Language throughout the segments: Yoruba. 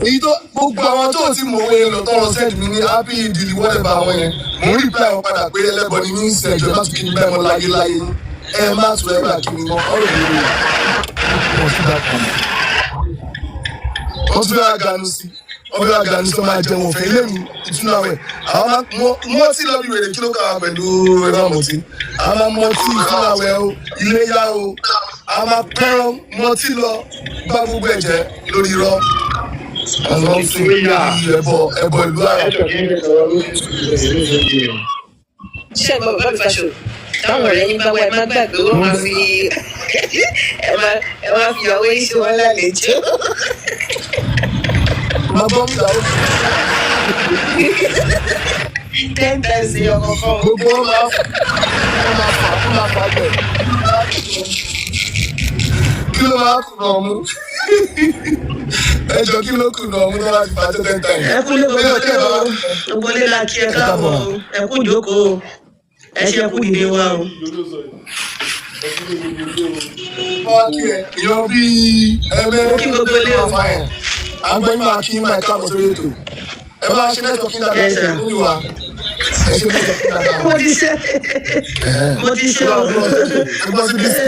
Èyí tó gbogbo àwọn tó ti mọ̀ wọ́n yẹn lọ tọrọ send mi ní happy Eid, whatever, àwọn yẹn, mò ń reply wọn padà pé ẹlẹ́bọ ni mí ń sẹ̀ ẹjọ́, má tún kí mi bẹ́ẹ̀ mọ́ láyé láyé, ẹ má tún ẹ bá kí mi mọ́ ọ̀rọ̀ mi rè. Wọ́n ti dá kan, wọ́n tún fẹ́ ganu sí, wọ́n fẹ́ ganu sí, wọ́n máa jẹun ọ̀fẹ́ ilé mi ìtúnu àwẹ̀. Àwọn máa mọ́ tí lọ́ọ́ bí wèrè, kí ló kà wá pẹ̀lú ẹ̀rọ àmọ̀tí? Àwọn máa mọtí ìtúnu àwẹ̀ o, ilé yá o, àwọn máa pẹ́ràn mọtí lọ bá gbogbo ẹ̀jẹ̀ lórí irọ́ àwọn ń sìn ẹbọ ẹbọ ìlú àrà. Ṣé ẹ gbọ́, bàbá mi fàṣọ táwọn ọ̀rẹ́ yín bá wá, ẹ má gbàgbé, wọ́n máa fi ẹ máa fi ìyàwó yín ṣe wọ́n lálejò. Máa gbọ́ mi ìyàwó. 10 times ní ọkọ̀ kan. Gbogbo wọn máa fà, wọn máa fà bẹ̀. Kí ló máa kùnà ọmú? Ẹ jọ, kí ló kùnà ọmú tó bá ti fà tó 10 times? Ẹ kúlé gbogbo ilé o, gbogbo ilé la kí. Ẹ káàbọ̀ o, ẹ kú ìjókòó o, ẹ ṣe kú ìdílé wa o. Wọ́n kí ẹ èèyàn bíi ẹgbẹ́. Mo kí gbogbo ilé o. À ń gbọ́ yín, máa kí máa káàbọ̀ sórí ètò. Ẹ bá ṣe network dáadáa. Yes, sir. Lórí wa, ẹ ṣe network dáadáa. Mo ti ṣe, mo ti ṣe o. Ẹ gbọ́ sí bísí,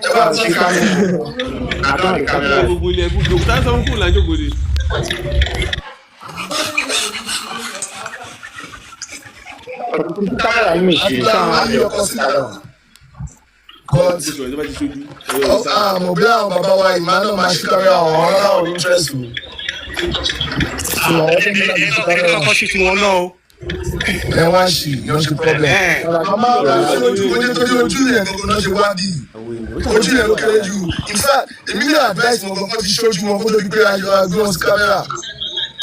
ẹ bá ṣe kámẹ́rà. Gbogbo ilé ẹkú jókòó, táyà sọ fún kùnà jókòó ni. Kámẹ́rà yìí ṣe sáwọn Àti ọkọ síta but bó ṣe wà ìjọba ti ṣojú ẹ̀rọ ìsá. Àmọ́ bí àwọn bàbá wa ìmọ̀ náà máa ṣí kámẹ́rà, àwọn ọ̀rọ̀ àwọn interest o. So àwọn tó ń bá ṣí kámẹ́rà. Kọ́kọ́ sí tiwọn náà o. Ẹ wá ṣì yọ ṣe problem. Màmá wa ṣe ojú ojú torí ojú yẹn gbogbo náà ṣe wá bí ojú yẹn ló kéré jù. In fact, èmi ní advice wọn kọ́kọ́ ti ṣojú wọn kó tó di pé ayọ̀ agbé wọn sí kámẹ́rà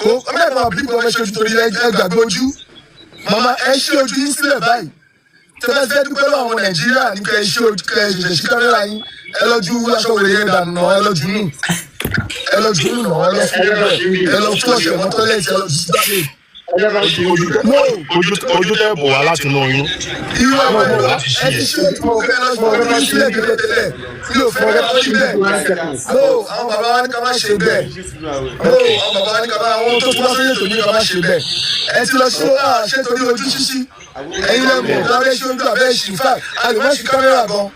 kó ọmọ ẹ̀ máa bí wọn fẹ́ ṣojú torí ẹ gbàgbé ojú. Màmá, ẹ ṣí ojú yín sílẹ̀ báyìí. Tẹ́lẹ̀ fẹ́ dúpẹ́ lọ́wọ́ àwọn Nàìjíríà ní kẹ́ ẹ ṣí ojú, kẹ́ ẹ ṣẹ̀ṣẹ̀ ṣí kámẹ́rà yín. Ẹ lọ ju aṣọ wèrè yẹn dànù náà, ẹ lọ jù nù, ẹ lọ jù nù náà, ẹ lọ fún ẹ lọ flush ẹ mọ́ toilet, ẹ lọ jù sí dábẹ́. No. Ojú tẹ́ bò wá láti inú oyún. Irú àwọn ẹ̀rọ ẹ ti ṣe mo fẹ́ lọ sí ọ̀rẹ́ mi sílẹ̀ tẹ́lẹ̀ tẹ́lẹ̀, mi ò fẹ́ kẹ́ ṣí bẹ́ẹ̀. No, àwọn bàbá wa ní ká má ṣe bẹ́ẹ̀. No, àwọn bàbá wa ní ká má, àwọn tó tún wá sórí ètò ní ká má ṣe bẹ́ẹ̀. Ẹ ti lọ sí ó ṣe torí ojú ṣíṣí, ẹ̀yin lẹ́mọ̀ lábẹ́ ṣe ojú àbẹ́ ṣì fà, a lè má ṣe kámẹ́rà gan.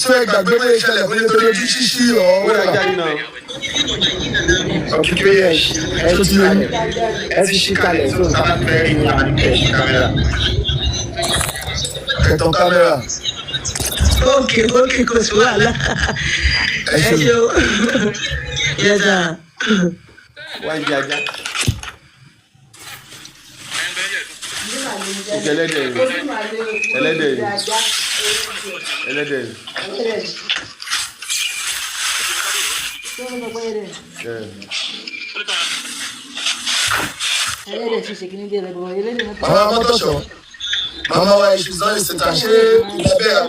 So ẹ gbàgbé pé ìṣẹ̀lẹ̀ kò ní torí ojú ṣíṣí ọ̀ Ó yà wẹ́rẹ́. Jáde náà. Ọ̀kíkẹ́ ẹ ṣí kalẹ̀, ẹ ti ṣí kalẹ̀ tó nǹkan bá fẹ́ rí ní àwọn ẹ ṣí kámẹ́rà. Kẹtàn kámẹ́rà. Ok, kò sí wàhálà. Ẹ Ẹ ṣe. ṣe o, yes sir. Wá ń jẹ ajá. Òkè ẹlẹ́dẹ̀ rẹ̀, ẹlẹ́dẹ̀ rẹ̀, ẹlẹ́dẹ̀ rẹ̀. Ẹ̀. Màmá mọ́tòṣọ́, màmá wa, èṣù sọ́ọ́ ìsìta ṣé bẹ́ẹ̀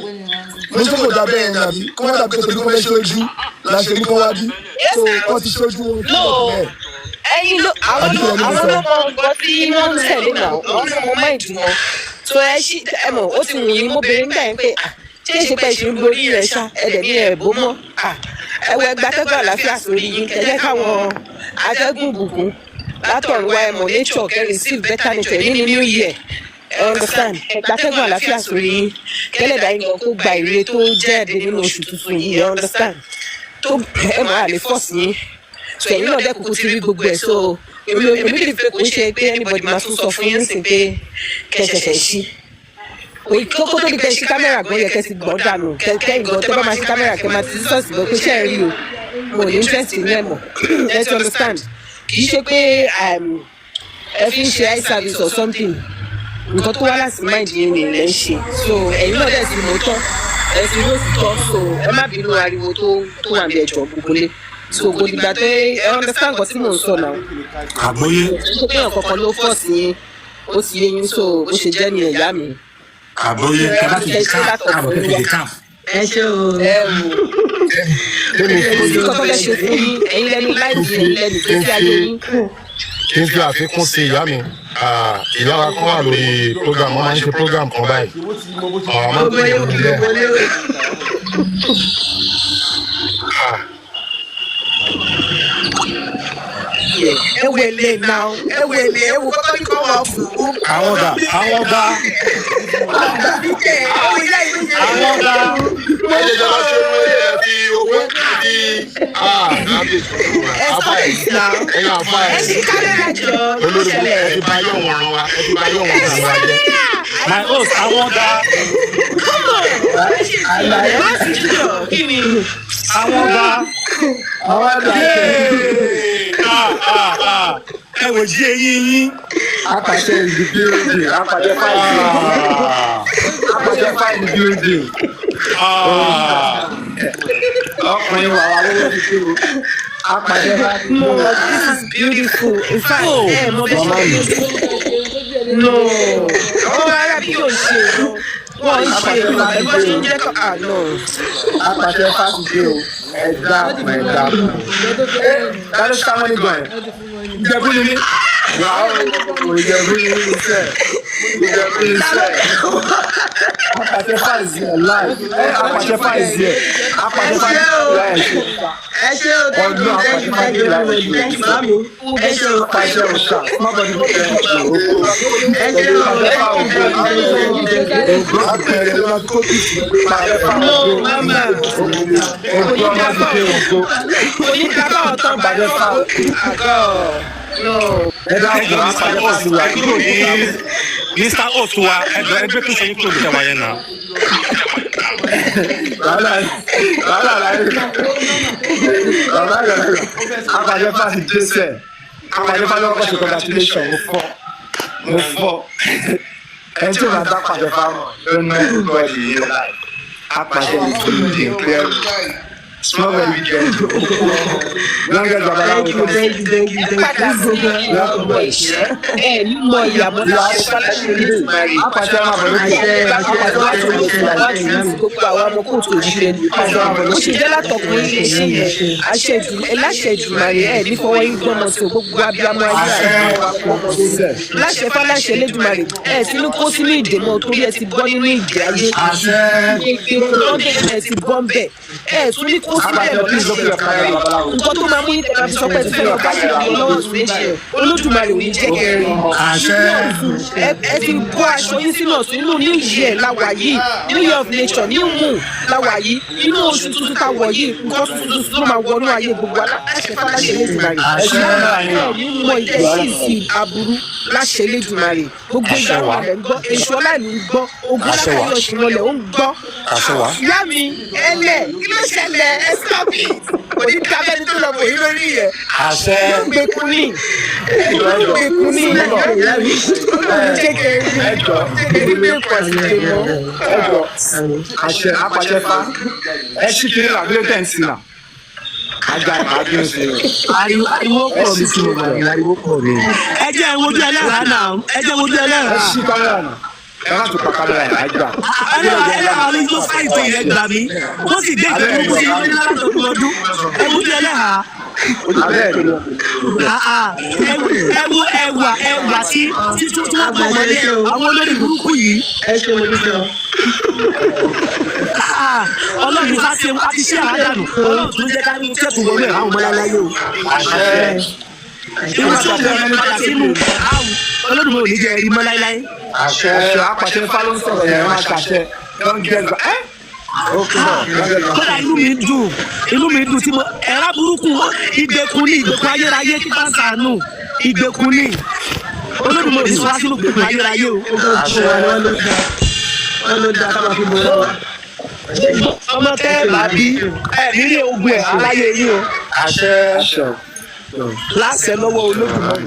mo ṣe kò dà bẹ́ẹ̀ ni, àbí kó má dàbí torí kó fẹ́ ṣe ojú la ṣe ní kó wá bí so wọ́n ti ṣojú wọn kí No. wọ́n bẹ́ẹ̀. Ẹyin ló àwọn Àbí ló kí lẹ ní àwọn sọ? ló mọ nǹkan tí wọ́n ń tẹ̀lé náà, wọ́n ló mọ mind wọn. So ẹ ṣí, ẹ mọ̀, ó ti wù yín. Mo béèrè nígbà yẹn pé, ah, ṣé é ṣe pé ẹ ṣì ń borí rẹ̀ ṣá? Ẹ dẹ̀ ní ẹ̀ bó mọ́. Ah, ẹ wọ ẹgbẹ́ atẹ́gùn àlàáfíà sórí yín, kẹjẹ́ káwọn atẹ́gùn bùkún látọ̀run wá. Ẹ mọ̀ nature, kẹ́ receive better nature nínú new year, ẹ understand? Ẹgbẹ́ atẹ́gùn àlàáfíà sórí yín, kẹ́lẹ́dàá yín gan kó gba ire tó jẹ́ nínú oṣù tuntun yìí, ẹ understand? Tó ẹ mọ̀, àlè force yín. So ẹ̀yin náà dẹ́ kúkú ti rí gbogbo ẹ̀. So èmi believe pé kò ń ṣe pé anybody máa tún sọ fún yín sí pé kẹ́ ṣẹ̀ṣẹ̀ ṣí kókó tó di pé ṣí kámẹ́rà gan, yẹ kẹ́ ti gbọ́n dànù kẹ́yìn gan. Tẹ́ bá máa ṣí kámẹ́rà, kẹ́ máa ti sọ́ọ̀sì gbọ́ pé ṣé ẹ rí o, mo ní interest ní ẹ̀ mọ̀. Ẹ ti understand? Kì í ṣe pé ẹ fi ń ṣe eye service or something. Nǹkan tó wá láti mind yín ni ilẹ̀ ń ṣe. So ẹ̀yin náà dẹ̀ ti mọ̀ tọ́, ẹ ti rí òtítọ́. So ẹ má bínú ariwo tó wà ní ẹjọ́ gbogbo lé. So kò dìgbà tó ẹ understand nǹkan tí mò ń sọ náà. Àgbọ́yé. Ṣé pé ọ̀kankan ló force yín? Ó ti yé yín. So bó ṣe jẹ́ nìyẹn, ìyá mi. Àgbọ́yé, kẹ bá ti di camp, káàbọ̀ kẹ fi di camp. Ẹ ṣe o. Ẹ wò, kò sí nǹkan tó fẹ́ ṣe fún yín. Ẹ̀yin lẹ́nu láìpẹ́, ẹ̀yin lẹ́nu ìgbésí ayé yín. Kí n fi àfikún sí, ìyá mi. Ah, ìyá wa kan wà lórí program, wọ́n máa ń ṣe program kan báyìí. Ṣé bó ti mọ bó ṣe. Àwọn máa ń Gbogbo pè ilé ní o, ilé. gbogbo ilé o. Ah, Ẹ wẹ̀lẹ̀ náà, ẹ wẹ̀lẹ̀, ẹ wò kọ́kọ́ ní kọ́ máa fò ó. Àwọn dà, àwọn dà, àwọn dà. Ẹ jẹ́ jọba ṣe mú ẹ fi owó fi Ẹ àbá stop ẹ it now. ẹ̀yin àbá Ẹ ẹ ṣí kámẹ́rà jọ, kí ló olórí ṣẹlẹ̀? ẹ ti bá yọ̀ wọ̀n ràn wá, ẹ ti bá yọ̀ Ẹ wọ̀n ṣí ràn wá jẹ́. kámẹ́rà. My host, àwọn dà. Come on. Ẹ má sì jọ, kí ni? Àwọn dà. Àwọn àgbà. Yéé! Ah, ah, ah. Ẹ wò jí eyín yín. Apàṣẹ in the building. Apàṣẹ five. Ah, Apàṣẹ five in the building. ah. Ọkùnrin wà wà lówó ti kú. Apàṣẹ five. No, this is beautiful. In fact, ẹ mọ bí ṣe no. Àwọn ará bí yóò ṣe wọ́n ń ṣe pẹ̀lú bó ṣe ń jẹ́ kọ́ ah no. Apàṣẹ five dé o. Ẹ dákun, ẹ dákun. Ẹ ta ló sá mọ́lẹ̀ gan ẹ̀? Ìjẹ̀bú ni mí. Wàá o, Ìjẹ̀bú ni mí sẹ́. Ìjẹ̀bú ni sẹ́. Apàṣẹ five is here live. Ẹ apàṣẹ five is here. Apàṣẹ five is here. Ẹ ṣé o, thank you, thank you, thank you everybody, thank you mami, ẹ ṣé o. Apàṣẹ òòṣà. Nobody go thank you. Ẹ ṣé o, thank you, thank you, thank you, thank you. Apẹ̀rẹ̀ ló máa fi kó bíìsì. Apàṣẹ five. No, mama. Ògo ọmọ ti dé ògo. Oníkàbá ọ̀tọ̀ bá lọ́wọ́ àgọ́. No. Ẹ Ẹ dákun, jọ Mr. apàṣẹ Host, five wà. ẹ kúrò ní Mr. Host wa, ẹ jọ ẹgbẹ́ tó ṣe yín kúrò ní tẹ̀wá yẹn náà. Wàhálà wàhálà láyé. Wàhálà láyé. Apàṣẹ five dé sẹ̀. Apàṣẹ five lọ́kọ̀ ṣe congratulation mo fọ́. Mo fọ́. Ẹni tí ò máa dá apàṣẹ five mọ̀ ló ná everybody in life. Apàṣẹ is building clearly. Small baby girl. Youngest babaláwo Thank you, thank you, thank you, Ẹ thank padà you. sí ọgbọ ìṣẹ́. Ẹ ní mọ ìyàmọ́ láṣẹ fáláṣẹ Elédùmarè. Apàṣẹ máa bọ̀ lókè. Àṣẹ, àṣẹ, àṣẹ, àṣẹ, àṣẹ ìyá mi. Gbogbo àwọn ọmọ kóòtù òṣìṣẹ́ ni. Ó ṣe jẹ́ látọkùnrin lè ṣe yẹn. Àṣẹ Èdùmàrè ẹ̀ ní fọwọ́ yín gbọ́mọ sí o gbogbo abiyamọ ayé àti láṣẹ fáláṣẹ Elédùmarè ẹ̀ sínú kó sínú ìdè mọ́ torí ẹ ti bọ́ nínú ìdè ayé. Àṣẹ. Ìgbèkùn tó ń dé ẹ ti bọ́ ń bẹ̀. Ẹ tún ní kó síbẹ̀ Apàṣẹ lọ please láṣẹ open your camera Èdùmàrè. babaláwo. Nǹkan tó máa mú yín tẹ̀lé fi sọ pé ẹ ti fẹ́ lọ bá ṣe ìdí ọlọ́wọ́ sùn léṣe. Olódùmarè ò ní jẹ́ kẹrin Àṣẹ. ẹ ti kó aṣọ yín sínú ọ̀sùn inú new year la wà yìí, new year of nature, new moon la wà yìí, inú oṣù tuntun tá wọ̀ yìí, nǹkan tuntun tuntun ló máa wọnú ayé gbogbo aláṣẹ fáláṣẹ Elédùmarè. Àṣẹ. Ẹ ní mọ ìdẹ́sí sí aburú láṣẹ Elédùmarè. Gbogbo Àṣẹ ìgbà wà. rẹ̀ ń gbọ́, èṣù ọláìlú ń gbọ́, ogun Àṣẹ wà. alákàyọ̀ ṣìmọ̀lẹ̀ ó ń gbọ́. Àṣẹ wà. Ìyá mi ẹlẹ̀, kí ló ṣẹlẹ̀? Ẹ stop it, kò ní dábẹ́ni tó lọ bò yín lórí yẹn. Àṣẹ. Gbẹkú ní gbẹkú ní jẹ́ Ẹ jọ. kẹrin gbé pọ̀ sí i mọ́. Ẹ jọ. Àṣẹ apàṣẹ fa. Ẹ ṣí kiri là bí ó tẹ̀ ń sin nà. Ajá ìbádùn sí i. Ariwo ariwo pọ̀ mi tí mo wà ní ariwo pọ̀ mi. Ẹ jẹ́ n wojú ẹlẹ́hàá náà, ẹ jẹ́ n wojú Ẹ ẹlẹ́hàá. ṣí kámẹ́rà nà. Ẹ má tún pa kámẹ́rà yẹn, ajá. Ẹlẹ́hàá ẹlẹ́hàá ni tó fáìtì yẹn gbà mí. Wọ́n sì dé ìgbà tó sí lórí látọ̀dún ọdún. Ẹ wojú ẹlẹ́hàá. Abẹ́ ẹ̀ Ah, ah. Ẹ wo ẹwà ẹwà tí tí tí wọ́n bọ̀ wọlé àwọn olórí burúkú yìí. Ẹ ṣe mo dúpẹ́ o. Ah, Ọlọ́run ká ṣe a ti ṣe àádánù, Ọlọ́run tó ń jẹ́ ká ní tẹ̀kù wọlé àwọn ọmọláláyé o. Àṣẹ. Irú tí òun yẹn padà sínú àwù Ọlọ́run ò ní jẹ́ ẹ̀rí mọ́ láéláé. Àṣẹ. Àṣẹ apàṣẹ fa ló ń sọ̀rọ̀ yẹn, ẹ má ṣàṣẹ. Don't get ẹ́. Ó kú bọ̀. Kódà inú mi dùn, inú mi dùn tí mo ẹ̀rá burúkú ìgbèkùn ní ìgbèkùn ayérayé tí bá ń sàánú ìgbèkùn ní Olódùmarè ò ní sọ wá sínú ìgbèkùn ayérayé o. Àṣẹ. Wọ́n ló dáa ká máa fi bọ́ra wa. Ọmọ tẹ́ ẹ bá bí ẹ nílé ogun ẹ̀ aláyé yín o. Àṣẹ. Àṣẹ. Láṣẹ lọ́wọ́ Olódùmarè,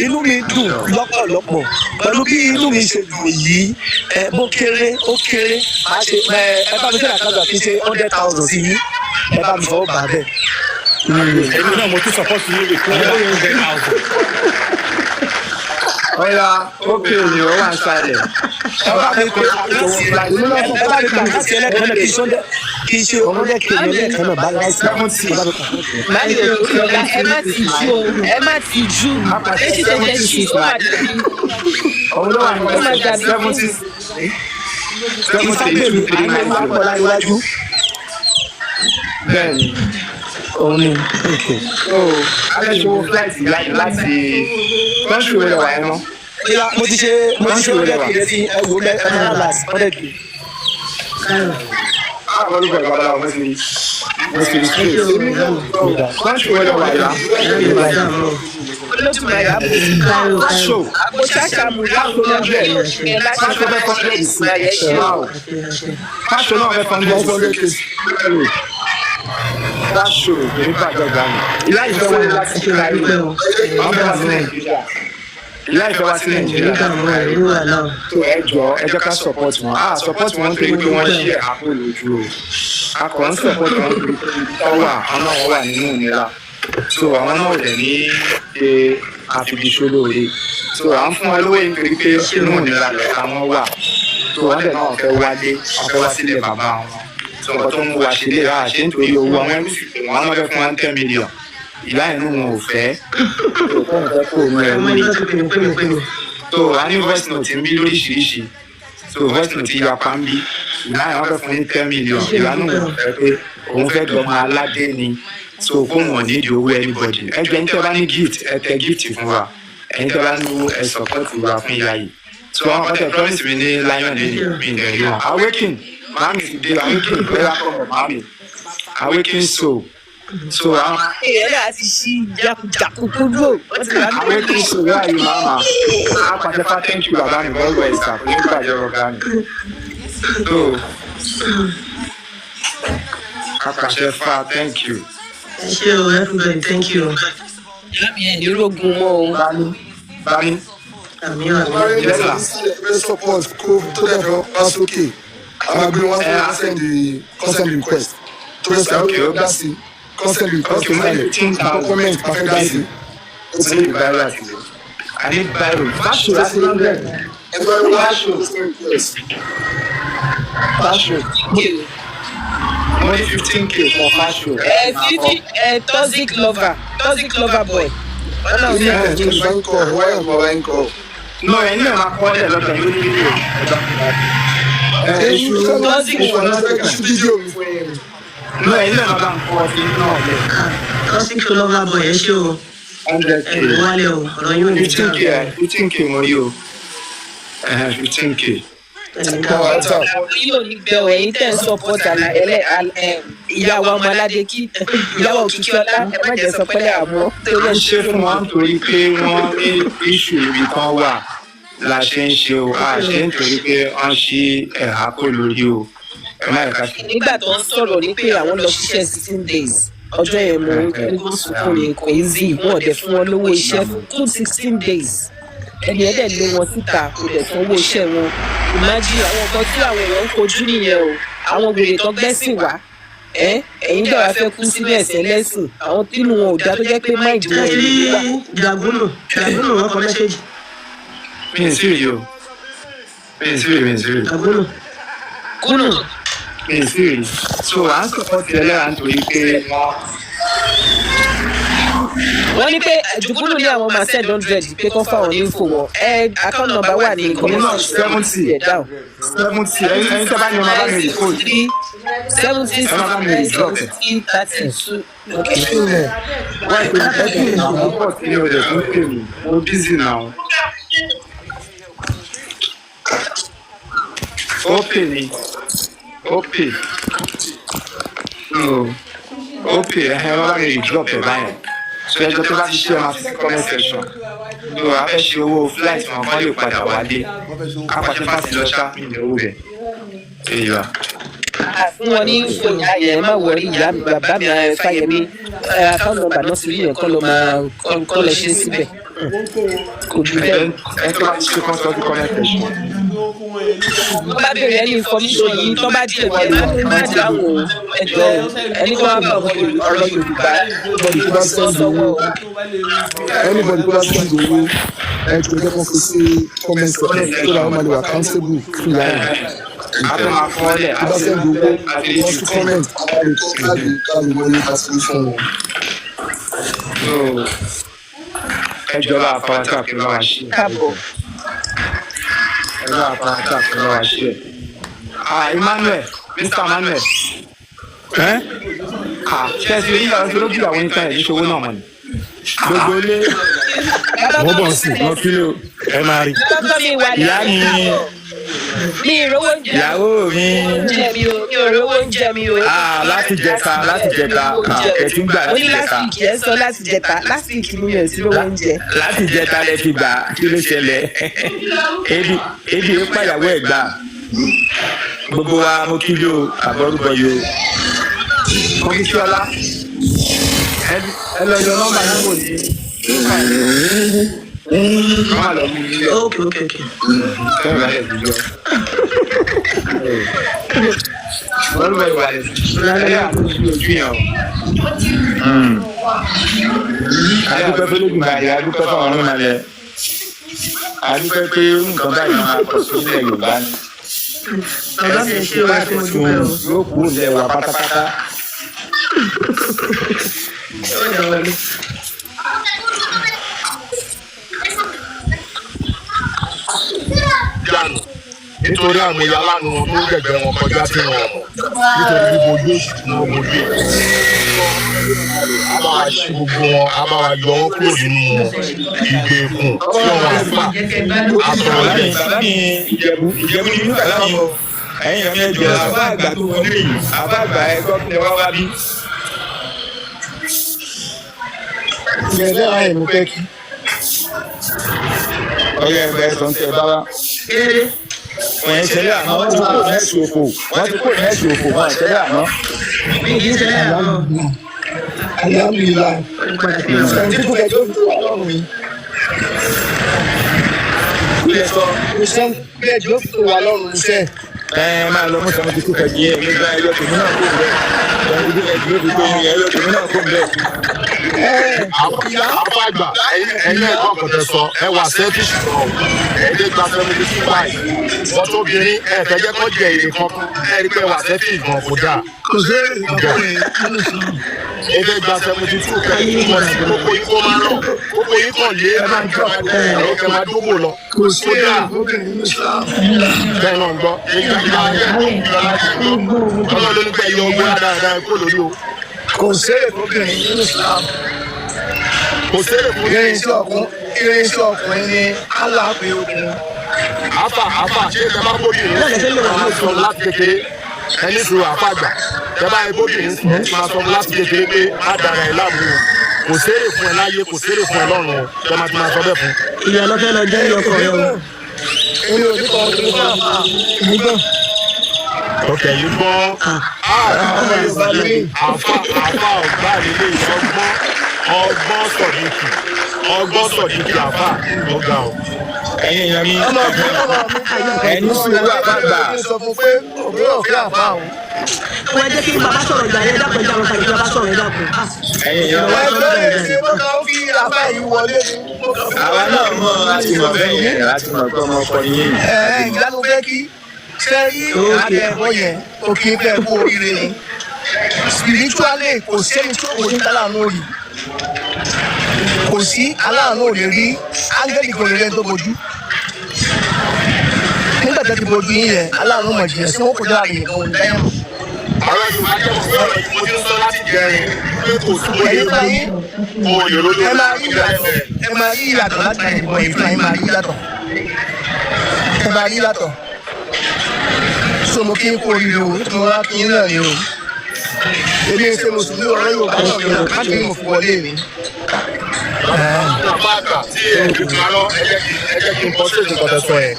inú mi dùn lọ́pọ̀lọpọ̀ pẹ̀lú bí inú mi ṣe dùn yìí. Ẹ bó kéré ó kéré, má ṣe ẹ ẹ bá mi ṣe àkàndà kí n ṣe 100,000 sí yín, ẹ bá mi fọwọ́ bà bẹ́ẹ̀. Èmi náà mo tún support yín with 100,000. Ọ̀ya ókè ni ó wà ń sálẹ̀. Ẹ bá mi pè àkáǹtì, ẹ bá mi pè àkáǹtì ẹlẹ́kan náà kí n ṣe hundred k ní ẹlẹ́kan náà bá láìsí. 70. Mami Òkèlá, ẹ má ti jú o, ẹ má ti jú. Èsì tẹ̀tẹ̀ sí ó máa dàbí Òun ló wà ní ó máa dàbí 70. 70 Ìfábẹ́mi 2 3 àwọn 9 ọmọ 0. láríwájú. Bẹ́ẹ̀ni. Òun ni, okay. So a fẹ́ ṣe owó flight ìyá yìí láti country wo lẹ wà yẹn mọ́? Ìyá, mo ti ṣe 100K sí ẹwò mẹ ẹ máa last 100K. Báwo ló gbọ́dọ̀ babaláwo mo ti rí straight. Country wo lẹ wà yá? Olódùmarè àbò. Show. Àbò ṣàṣàmù láwùjọ bí oṣù yẹn láti Fáṣọ fẹ́ 100 sí. ìgbà yẹn ṣe. Wow. Fáṣọ náà fẹ́ 100 sí. Fáṣọ ní bàjẹ́ gbà mí. Ìyá yìí fẹ́ wọlé láti Cairo. Àwọn fẹ́ wá sí Nàìjíríà. Ìyá yìí fẹ́ wá sí Nàìjíríà. So ẹ jọ, ẹ jẹ́ ká support wọn. Ah, support wọn nítorí pé wọ́n ṣí àpò lójú o. A kàn ń support wọn nítorí pé ibi tó wà, àwọn náà wà nínú ìnira. So àwọn náà ò dẹ̀ ní ṣe àfibiṣólóore. So à ń fún wọn lówó yìí nítorí pé inú ìnira lẹ̀ àwọn wà. So wọ́n dẹ̀ náà fẹ́ wálé, wọ́n fẹ́ wá sílẹ̀ bàbá wọn. So nǹkan tó ń mú wa ṣe lè rà ṣe nítorí owó àwọn ẹrú sì pé wọ́n náà fẹ́ fún wọn 10 million. Ìyá inú wọn ò fẹ́. So kóun fẹ́ kó òun ẹrú ni. So a ní voice note ń bí lóríṣiríṣi. So voice note yapa ń bí. Ìyá yẹn wọ́n fẹ́ fún ní 10 million. Ìyá inú wọn ò fẹ́ pé òun fẹ́ dọ́mọ aládé ni. So kóun ò ní ìdí owó anybody. Ẹ jẹ́ ẹni tẹ́ bá ní gift, ẹ tẹ gift fún wa. Ẹ̀yin tẹ́ bá ní owó, ẹ support wa fún ìyá yìí. So àwọn kan tẹ promise mi ní lion lè mi ìdẹ̀ rí wọn. Awaken mami ti dé, awaken bẹ́ẹ̀ kọ́ mami, awaken soul. So àwọn Èèyàn náà ti ṣí jákujàku kúrò, wọ́n ti wá ní. Awaken soul, where are you, mama? Apàṣẹfà, thank you, bàbá mi, very well sir, kò ní gbàjọ́ ọ̀gá mi. So apàṣẹfà, thank you. Ẹ ṣé o, everybody, thank you. Ìyá mi, ẹ̀ ní rógun mọ́ o. Bami bami. Àmì àmì. Yes, sir. Fẹ́ support kó tó dẹ̀ fẹ́ wá sókè, a máa gbé wọn fún send the consent request tó fẹ́ sọ okay dá sí consent request Okay, mo ní sílẹ̀ 15,000. comment máa fẹ́ dá sí. Mo ní biro àti ìwé. I need biro. Fáṣọ láti 100. Ẹgbẹ́ wá consent request. Fáṣọ. Mo ní 15K for fáṣọ. Ẹ fífi ẹ toxic lover boy wọn náà Ilé fẹ́. ẹ̀ tó bá ń kọ̀ wáyà bá ń kọ̀. No, ẹ̀yin náà máa kọ́ ọ́ lẹ̀ lọ́dọ̀ yóò ní fídíò. Èṣù Toxic. èṣù fídíò mi fún yẹn. No, ẹ̀yin náà máa bá ń kọ́ ọ sí náà lẹ̀. Toxic lover boy, ẹ ṣé o. 100K. Ẹ lè wálé o, ọ̀rọ̀ yóò ní 15K, 15K mo rí o. 15K. Ẹ ní Kọ́ dàrú. WhatsApp. Yóò ní gbẹ ọ, ẹ̀yin tẹ́ ń support àlà ẹlẹ ìyá wa ọmọ aládé kí ìyá wa òkìkí ọlá, ẹ má jẹ́ sọ pẹ́lẹ́ àmọ́ torí Ń ẹ̀ ṣe fún wọn nítorí pé wọ́n ní issue ibi kan wà la ṣe ń ṣe o. A ṣe ń torí pé wọ́n ṣí ẹ̀há kó lórí o. Ẹ má yẹ ká ṣe. Nígbà tó ń sọ̀rọ̀ ní pé àwọn lọ ṣiṣẹ́ 16 days, ọjọ́ yẹn mo ń sunkún ní, kò easy. Wọn ò dẹ̀ fún wọn lówó iṣẹ́ fún good 16 days. Ẹni ẹ̀ dẹ̀ lé wọn síta, kò dẹ̀ sanwó iṣẹ́ wọn. Imagine, àwọn nǹkan tí àwọn èèyàn ń kojú nìyẹn o. Àwọn wèrè tó gbẹ́sìn wá, ẹ ẹ̀yin dẹ̀ wá fẹ́ kú sínú ẹ̀sìn ẹlẹ́sìn, àwọn tínú wọn ò dá tó jẹ́ pé mind wọn Ẹ ò rí ní wà. Jagunu, Jagunu, wọn kọ message. Mi ì sí rí o. Mi ì sí rí, mi ì sí rí. Jagunu. Kúnù. Mi ì sí rí. So à ń support ẹlẹ́ra nítorí pé wọ́n Wọ́n ní pé jùkúlù ní àwọn máa send 100 pé kán fáwọn ní info wọn. Ẹ account number wà ní Òun náà 70. ẹ̀ down. 70. Ẹyin tẹ́ bá ní ọmọ bá mi rí code. 3 70 Ẹ má bá mi rí drop ẹ̀. 70 32. Okay. Why tó ẹ kí ni àwọn pọ̀ sí ní ọjọ́ tó ń pè mí? Mo busy now. Ó pè mí. Ó pè. No. Ó pè ẹ má bá mi rí drop ẹ̀ báyẹn. So ẹjọ́ tó bá ti ṣe, ẹ máa fi sí comment section. So a fẹ́ ṣe owó flight wọn kán lè padà wálé. Apàṣẹ fásitì lọ ṣá mi ní owó bẹ̀. Èyí wa. Fún wọn ní info ìyá yẹn, má wọrí ìyá mi, bàbá mi, Fáyẹmí, account number náà sì rí yẹn kọ́ ló máa kọ́ lọ ṣe síbẹ̀, kò jù bẹ́ẹ̀. Ẹ tó bá ti ṣe kán sọ sí comment section. Tó bá béèrè ẹni information yìí, tó bá dé ẹ má dáhùn o, ẹ jọ o. Ẹni tó bá bá ọ̀rọ̀ Yorùbá Anybody tó bá send owó, anybody tó bá send owó, ẹ jọ̀ọ́, jẹ́ kó fi sí comment section so that wọ́n máa lè wà accountable fún ìyá yẹn. A tó máa kọ́ ọ́lẹ̀ Tó bá àti send owó, àti wọ́n sí comment, àwọn lè káàdì káàdì wọlé àti fún wọn. So ẹ jọba àfọwọ́tà kí ló wá ṣe. Káàbọ̀. Ẹ bá àfọwọ́tà kí ló wá ṣe. Ah, Emmanuel, Mr. Emmanuel. Ẹ́. Ṣẹ́ẹ̀sì oníyàwó ṣe ló bí àwọn oníta ẹ̀ ní ṣòwò náà mọ̀ ni. Gbogbo ilé Mo bọ̀ sí mo kí ló. ẹ máa rí. Bàbá mi wà Ìyá mi, mi ìrówó oúnjẹ ìyàwó mi. oúnjẹ mi o, mi ò rówó oúnjẹ mi o. Ah, láti jẹta, láti jẹta, ah, ẹ ti ń gbà Mo láti ní last jẹta. week, ẹ sọ láti jẹta, last week ni mi ò sí rówó oúnjẹ. Láti jẹta lẹ ti gbà, kí ló ṣẹlẹ̀? Ebi ebi ń pàyàwó ẹ̀ gbà. Gbogbo wa mo kí ló àbọ̀rúbọ yìí o. Kọ́mísíọ́lá, ẹ lọ yọ nọ́mbà yín wò ní. Wọ́n máa lọ mú un nílẹ̀. Ok. Bẹ́ẹ̀ bá lẹ̀ fi yọ. Àbọ̀rúbọ ìwà rẹ̀ ẹlẹ́yà ló fi ojú yẹn o. Adúpẹ́ fọlọ́gbìmọ̀ adúpẹ́ fáwọn ọ̀run malẹ̀. Adúpẹ́ pé nǹkan báyìí máa pọ̀ sí ilẹ̀ Yorùbá ni. Bàbá mi, ẹ ṣé o, ẹ ṣé, mo dúpẹ́ o. Yóò kúrò nílẹ̀ wa pátápátá. Ó dà wọlé. Dànù nítorí àwọn ìyá lánàá wọn tó ń gbẹgbẹ wọn kọjá tí wọn mọ nítorí bíbo ojú òṣì tí wọn bojú ẹ a bá wa ṣí gbogbo wọn, a bá wa yọ wọn kúrò nínú ìgbèkùn tí wọn wà fà àtọrọ Bàbá mi, jẹ. bàbá mi, Ìjẹ̀bú, Ìjẹ̀bú ni mí bàbá mi. Ẹ̀yin ọ̀mí ẹ̀jẹ̀ àbá àgbà tó wọlé yìí, àbá àgbà ẹ̀gbọ́n mi wá wá bí. Ìrẹ̀lẹ̀ ààyè mo fẹ́ kí. Ọyọ ẹgbẹ́ sọ ń tẹ bábá. Kéré. Wọ́n ń ṣẹlẹ̀ àná, wọ́n ti kúrò ní ẹ̀sùn òfò. Wọ́n ti kúrò ní ẹ̀sùn òfò, wọ́n ń ṣẹlẹ̀ àná. Mi kì í ṣẹlẹ̀ àná. Alhamdulilayi. Ó ní padà sí ọ̀rọ̀. 72 kẹjọ fi wà lọ́rùn mi. Kí lẹ sọ? 72 kẹjọ fi wà lọ́rùn mi sẹ́. Ẹ máa lọ mú 72 kẹjì yẹn, mi gba ẹyọ tèmi náà kó bẹ́ẹ̀. 72 kẹjì ló fi tó mi, ẹyọ tèmi náà kó bẹ́ẹ̀. Àfàgbà ẹ̀yin ẹ̀kọ́ kọ̀tẹ̀ sọ ẹ wà selfish gan ẹ lè gba 72 báyìí wọ́n tó obìnrin ẹ fẹ́ jẹ́ kó jẹ èrè kan, ẹ rí pé wà selfish gan, kò dáa. Kò sí èrè ọkùnrin nínú sùúrù. Ẹ fẹ́ gba 72 kẹ́kẹ́ túmọ̀ sí kókó yín kó máa rọ̀ kókó yín kàn lé Ẹ máa jọ ẹ̀rọ kẹ́ máa dógò lọ. Kò sí Kó èrè dáa ọkùnrin nínú Islam. Bẹ́ẹ̀ náà ń gbọ́ ọlọ́run ló ní pẹ́ yọ ọgbọ́n dáadáa kó lórí o. Kò sí èrè ọkùnrin nínú Islam. Kò sérè fún Irinṣẹ́ ọkùnrin ni Allah pé obìnrin. Àfà, àfà, ṣé ẹ bá bóbìnrin máa sọ láti kékeré ẹni sùúrù, àfà àgbà, ẹ bá bóbìnrin máa sọ láti kékeré pé má dara ẹ láàmú o, kò sérè fún ẹ láyé, kò sérè fún ẹ lọ́run o, ṣé máa ti máa sọ bẹ́ẹ̀ fún. Ìyá lọ fẹ́ lọ jẹ́ ìyọkọ rẹ o. Èmi ò ní kọ́ ọdún fún àfà. Èmi gbọ́n. Ọkẹ yìí gbọ́. Ọmọ Yorùbá ni mí. Àfà, àfà, ọgbà nílé ọgbọ́n, ọgbọ́n sọ̀díkì, ọgbọ́n sọ̀díkì, àfà ọ̀gá o. Ẹ̀yin èèyàn mi, Ọmọ mi, ọmọ mi. ẹni sùúrù àbá àgbà. Sọ fún pé òbí òfin àfà o. Wọ́n jẹ́ kí bàbá sọ̀rọ̀ gbà yẹn, dákun, ẹja wọn kàdé bàbá sọ̀rọ̀, ẹ dákun. Ah, Ẹ̀yin èèyàn wa, Ẹgbẹ́ rẹ̀ ṣe mo kàn ń fi àfà yìí wọlé ni. Mo kàn fi àwa náà mọ̀, láti mọ̀ bẹ́ẹ̀ yẹn, láti mọ̀ pé ọmọ ọkọ yín. Ẹ ìyá ló fẹ́ kí ṣe rí àdé ẹ̀kọ́ yẹn òkè fẹ́ kú oríire ni. Spiritually, kò sẹ́ni tó kò ní aláàánú òrì. Kò sí aláàánú òrì rí áńgẹ́lì kò lè rẹ́ tó bojú. Nígbà tó ti bojú yín yẹn, aláàánú mọ̀ jìnnà sí wọn kò dára nìkan ò ní dáyà mọ̀. Àwọn Yorùbá jẹ́ òfin ọ̀rọ̀ tí mo ti ń sọ láti jẹrin pé kò sí bóyá Ẹ̀yin fúnra yín kò lè ronú ẹ máa rí ìyàtọ̀, ẹ máa rí ìyàtọ̀ láti máa ìbọn ìfúnra yín máa rí ìyàtọ̀, ẹ máa rí ìyàtọ̀. So mo kí n kú oríire o, nítorí mo wá kí n náà ni o. Èmi ṣe mùsùlùmí, ọ̀rọ̀ Yorùbá náà ni o káàkiri mo fi wọlé mi. Àfàgbà tí ẹ fi parọ́, ẹ jẹ́ kí n kọ́ sí nǹkan tẹ́ sọ yẹn.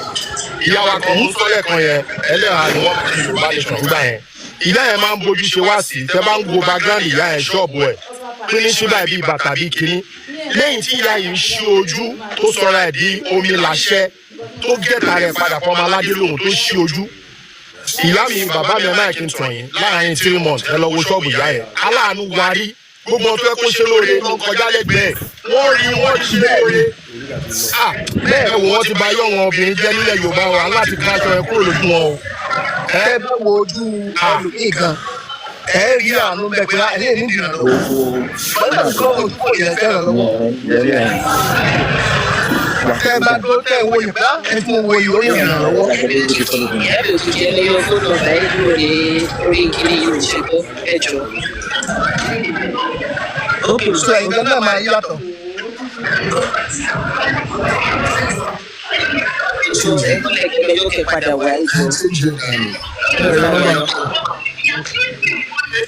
Ìyá wa kan ń sọ lẹ́ẹ̀kan yẹn, ẹlẹ́hà ni wọ́n fi Yorùbá nation gbà yẹn. Ìyá yẹn máa ń bójú ṣe wá sí tẹ́ bá ń wo background ìyá yẹn, ṣọ́ọ̀bù ẹ̀ pín ní ṣúgbà bíi bàtà bíi kínní. Lẹ́yìn tí ìyá yìí ń ṣí ojú tó sọra ẹ̀ di omi làṣẹ tó gẹ̀ta rẹ̀ padà fọmọ aládé lòun tó ṣí ojú. Ìyá mi, bàbá mi, ẹ máa kí n tàn yín, láàrin 3 months ẹ lọ wo ṣọ́ọ̀bù ìyá yẹn. Aláàánú warí gbogbo ọtọ́ ẹ kó ṣe lóore ló ń kọjá lẹ́gbẹ̀ẹ́ wọ́n rí wọ́n ṣe lóore. Ah, bẹ́ẹ̀ wò wọ́n ti ba yọ̀ wọn obìnrin jẹ́ nílẹ̀ Yorùbá wa láti ká aṣọ ẹ kúrò lójú wọn o. Ẹ bá wo ojú ẹlòmíì gan, ẹ rí àánú bẹ́ẹ̀ pé ẹ lè ní ìrànlọ́wọ́. Wọ́n náà kọ́ ojú kò yẹ fẹ́ ìrànlọ́wọ́. Tẹ́ ẹ bá dúró tẹ́ ẹ wo ìgbà ẹ fún wo yìí ó yẹ ìrànlọ́wọ́. Ìyá mi ò tún jẹ́ lórí fóònù ọ̀gá yìí lórí orí kiri yìí ò ṣe tó ẹ jọ. Ok. So ẹ̀yin gan náà máa yàtọ̀. So ẹ kọ́lẹ̀ kẹlẹ̀ yóò kẹ́ padà wá ìjọ.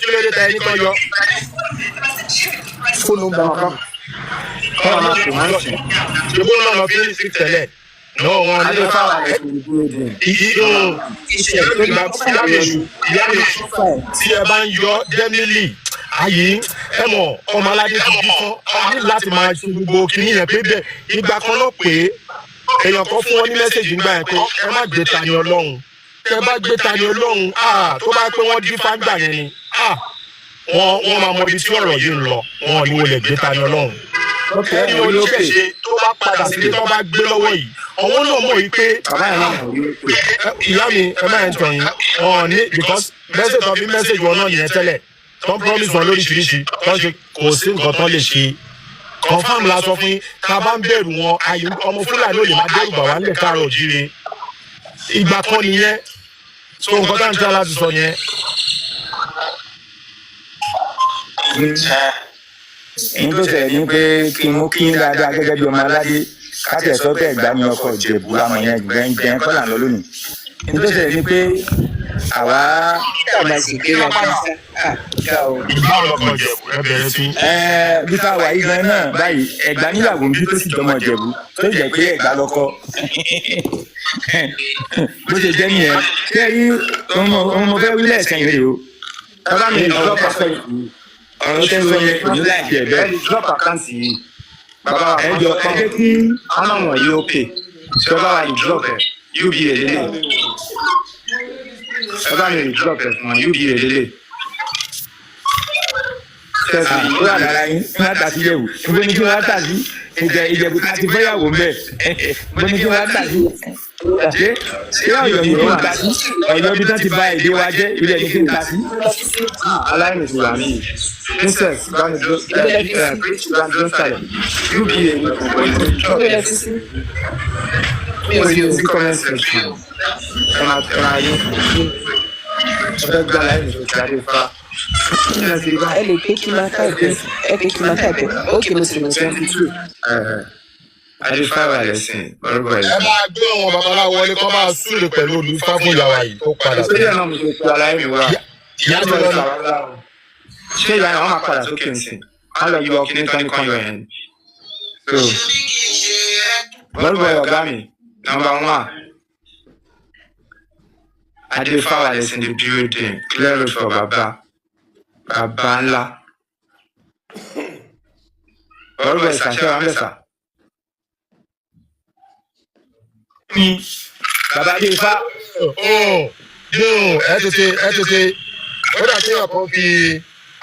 Kí ló dé ta ẹni tó yọ? Fóònù nọ́mbà kan. Kọ́ máa pè wọ́n sìn. Ṣèbó náà lọ fi ń sí tẹ́lẹ̀ náà wọn ní. Adéfáwà rẹ̀ kò ní building. Ìyá mi ṣù, ìyá mi ṣù, tí ẹ bá ń yọ dẹ́mílì ayé, ẹ mọ̀, ọmọ aládé ti bí tán, a ní láti máa ṣe gbogbo kinní yẹn pé bẹ́ẹ̀. Ìgbà kan náà pé èèyàn kan fún wọn ní message ńgbà yẹn pé ẹ má gbé Tani Ọlọ́run. Tẹ bá gbé Tani Ọlọ́run, ah, tó bá pé wọ́n dín fáńgbà yẹn ni, ah, wọ́n máa mọ ibi tí ọ̀rọ̀ yìí ń lọ. Wọn ò ní wọlé gbé Tani Ọlọ́run. Ok, ẹni ẹ rí òkè. oníṣẹ̀ṣe tó bá padà sílé tó bá gbé lọ́wọ́ yìí, àwọn náà mọ̀ yìí pé Bàbá yẹn náà rí òkè. Ìyá mi, ẹ má yẹn tàn yín, wọn ní because message tó fi message wọn náà nìyẹn tẹ́lẹ̀ tó ń promise wọn lóríṣiríṣi tó ń ṣe, kò sí nǹkan tó lè ṣe. Confam la sọ fún yín. Tá a bá ń bẹ̀rù wọn, ayé ọmọ Fúlàní ò lè máa dẹ́rù bà wá nílẹ̀ káàárọ̀ òjíire. Ìgbà kan nìyẹn. So nǹkan tá à ń tẹ́ láti sọ yẹn. Ní tó ṣẹlẹ̀ ní pé kí n mú kí n dáadáa gẹ́gẹ́ bí ọmọ aládé, káàtì ẹ̀sọ́ pé Ẹ̀gbá ni ọkọ̀ Ìjẹ̀bú àmọ̀ yẹn gbẹ̀ngbẹ̀ng kọ́ là ń lọ lónìí. Ní tó ṣẹlẹ̀ ní pé àwa Máa ṣe ìgbéraga sá. Báwo lọkọ̀ Ìjẹ̀bú ẹ bẹ̀rẹ̀ sí? Bí ká wà yí gan náà báyìí, Ẹ̀gbá níyàwó ń bí tó sì jọmọ Ìjẹ̀bú, tó sì jẹ́ pé Ẹ̀gbá lọ́kọ. Bó ṣe jẹ́ nìyẹn. Ṣé ẹ rí ọmọ fẹ́ wílẹ̀ ẹ̀sẹ̀ rèé o? Bàbá mi drop account yìí. Ọ̀rọ̀ tẹ́ sọ yẹn kò ní láìpẹ́ ẹ̀ Ẹ bẹ́ẹ̀. lè drop account yìí. Bàbá wa Ẹ jọ, ẹ jẹ́ kí àwọn náà wọ̀nyí ó pè. Ṣé bàbá wa lè drop ẹ̀? UBA lélẹ̀. Bàbá mi lè drop ẹ̀ fún wọn, UBA lélẹ̀. Tẹ̀sí ó wà lára yín kí wọ́n tà sí Ìjẹ̀bú. Ibo ni kí wọ́n tà sí? Ìjẹ̀bú ká ti fẹ́yàwó mbẹ́. Ibo ni kí wọ́n tà sí? Ṣé Ọ̀yọ́ ni kí n ta sí? Ọ̀yọ́ bí tán ti ba èdè wa jẹ́, ilẹ̀ ni kí n ta sí. Aláìní ti wà mí. Princess bá mi dúró, ẹ Prince bá mi dúró sálẹ̀. UBA ni kò wọ́n ti drop ẹ̀. Mo ti sí comment section. Ẹ máa yín. Ẹ fẹ́ gbá aláìní tó ti adé fa. Ẹ lè pé kí n máa type, ẹ pé kí n máa type. Ok, mo sì mọ̀ sí. 22. Adéfáwà lẹ́sìn orúkọ Ẹ yìí. máa gbé àwọn babaláwo wọlé kọ́ máa súre pẹ̀lú olùfá fún ìyàwó yìí tó padà sí. Ìpínlẹ̀ náà mo ṣe pe aláìní wa. Ìyá mi lọ́nà. Ṣé ìyá yẹn wọ́n máa padà sókè nsìn? Wọ́n lọ yọ kíní tán ní kan yọ yẹn. So, bọ́lúbọ̀ ọ̀gá mi, number one. Adéfáwà lẹ́sìn the building, clear road for bàbá. Bàbá ńlá. Bọ́lúbọ̀ ìsàṣẹ́ wa ń bẹ̀ sà. Bàbá dé ifá. Ó yóò, ẹ tètè, ẹ tètè. Ó dà kí ọkọ fi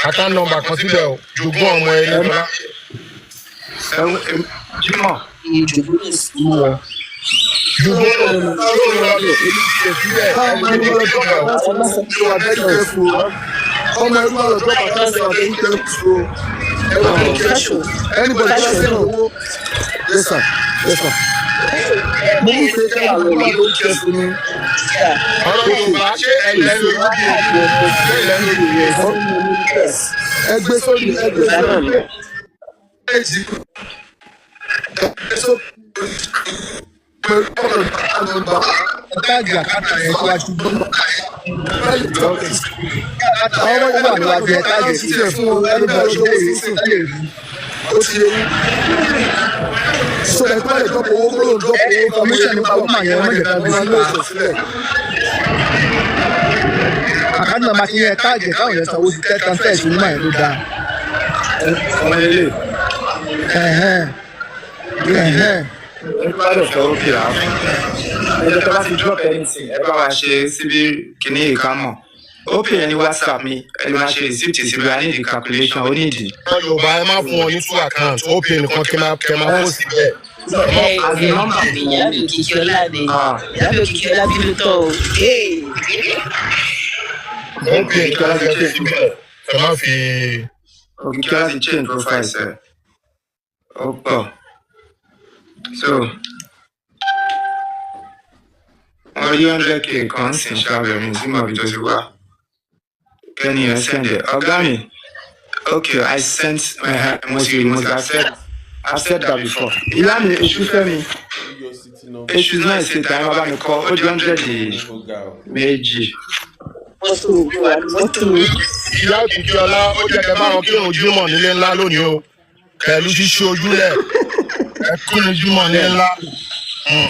account number kan síbẹ̀ o, jogún ọmọ ẹ ní ọlá. Jimoh. Jogún ọmọ yóò lọ síbẹ̀, ẹ tètè síbẹ̀ o. You are very careful. Ọmọ ẹrú wa lọ drop account number, very careful. Ẹ wà very careful. Anybody tó bá send owó. Yes sir, yes sir. Mo mú pé kí ẹni wà very careful ni. Ọ̀rọ̀ Yorùbá, ṣé ẹ̀yẹ ló ń bí, ṣé ilẹ̀ ń lò yẹ? Ẹ gbé sórí, ẹ gbé sórí. Ẹ gbé sórí. Pẹ̀lú ọ̀rọ̀ nọ́mbà tag account yẹn síwájú. Àwọn ọmọ ìwà níwájú ẹ tag sílẹ̀ fún everybody tó wòye sí lè rí. Ó ti yẹ yín. So ẹ tó lè drop owó kó ló ń drop owó Information nípa woman yẹn, wọ́n jẹ̀ ká gbé síta. sílẹ̀. Account number ti yẹn, tag káwọn yẹn sanwó sí, tẹ́ transfer sí woman yẹn ló dáa. Ọmọ ilé. Ẹ̀hẹ́n. Ẹ̀hẹ́n. Nípa fẹ́ ó kìlà fún. Ẹjọ́ tó bá ti drop anything, ẹ bá wa ṣe síbí kìíní ìkámọ̀. Ó pè é ní WhatsApp mi, ẹ lè máa ṣe receipt síbi, I need the calculation, ó ní ìdí. Ọ̀rọ̀ Yorùbá, ẹ má fún wọn ní two account, ó pè nìkan kí ẹ máa kó síbẹ̀. Ẹ ẹ, ìyá mi òkìkí ọlá ni, ìyá mi òkìkí ọlá bínú tán o. Ó pè nìkan kí ẹ síbẹ̀, ẹ má fi. Òkìkí ọlá ti change profile sẹ̀. Ó pọ̀. So, wọ́n rí 100K kan sì ń ṣàbẹ̀ mi sí mọ̀bí tó ti wá. Kẹ́ni yẹn send ẹ̀. Ọ̀gá mi, Okay, I sent mo ti rí, mo ti I've said that before. Ìyá mi, èṣù fẹ́ mi, èṣù náà ṣe tàyẹ̀, máa bá mi kọ́ ó di 100 méjì. Mọ́tò wà ní mọ́tò. Ìyá Òkìkí Ọlá, ó jẹ́ kẹ́ bá wọn kírun jímọ̀ nílé ńlá lónìí o, pẹ̀lú ṣíṣe ojúlẹ̀, ẹ kírun jímọ̀ nílé ńlá.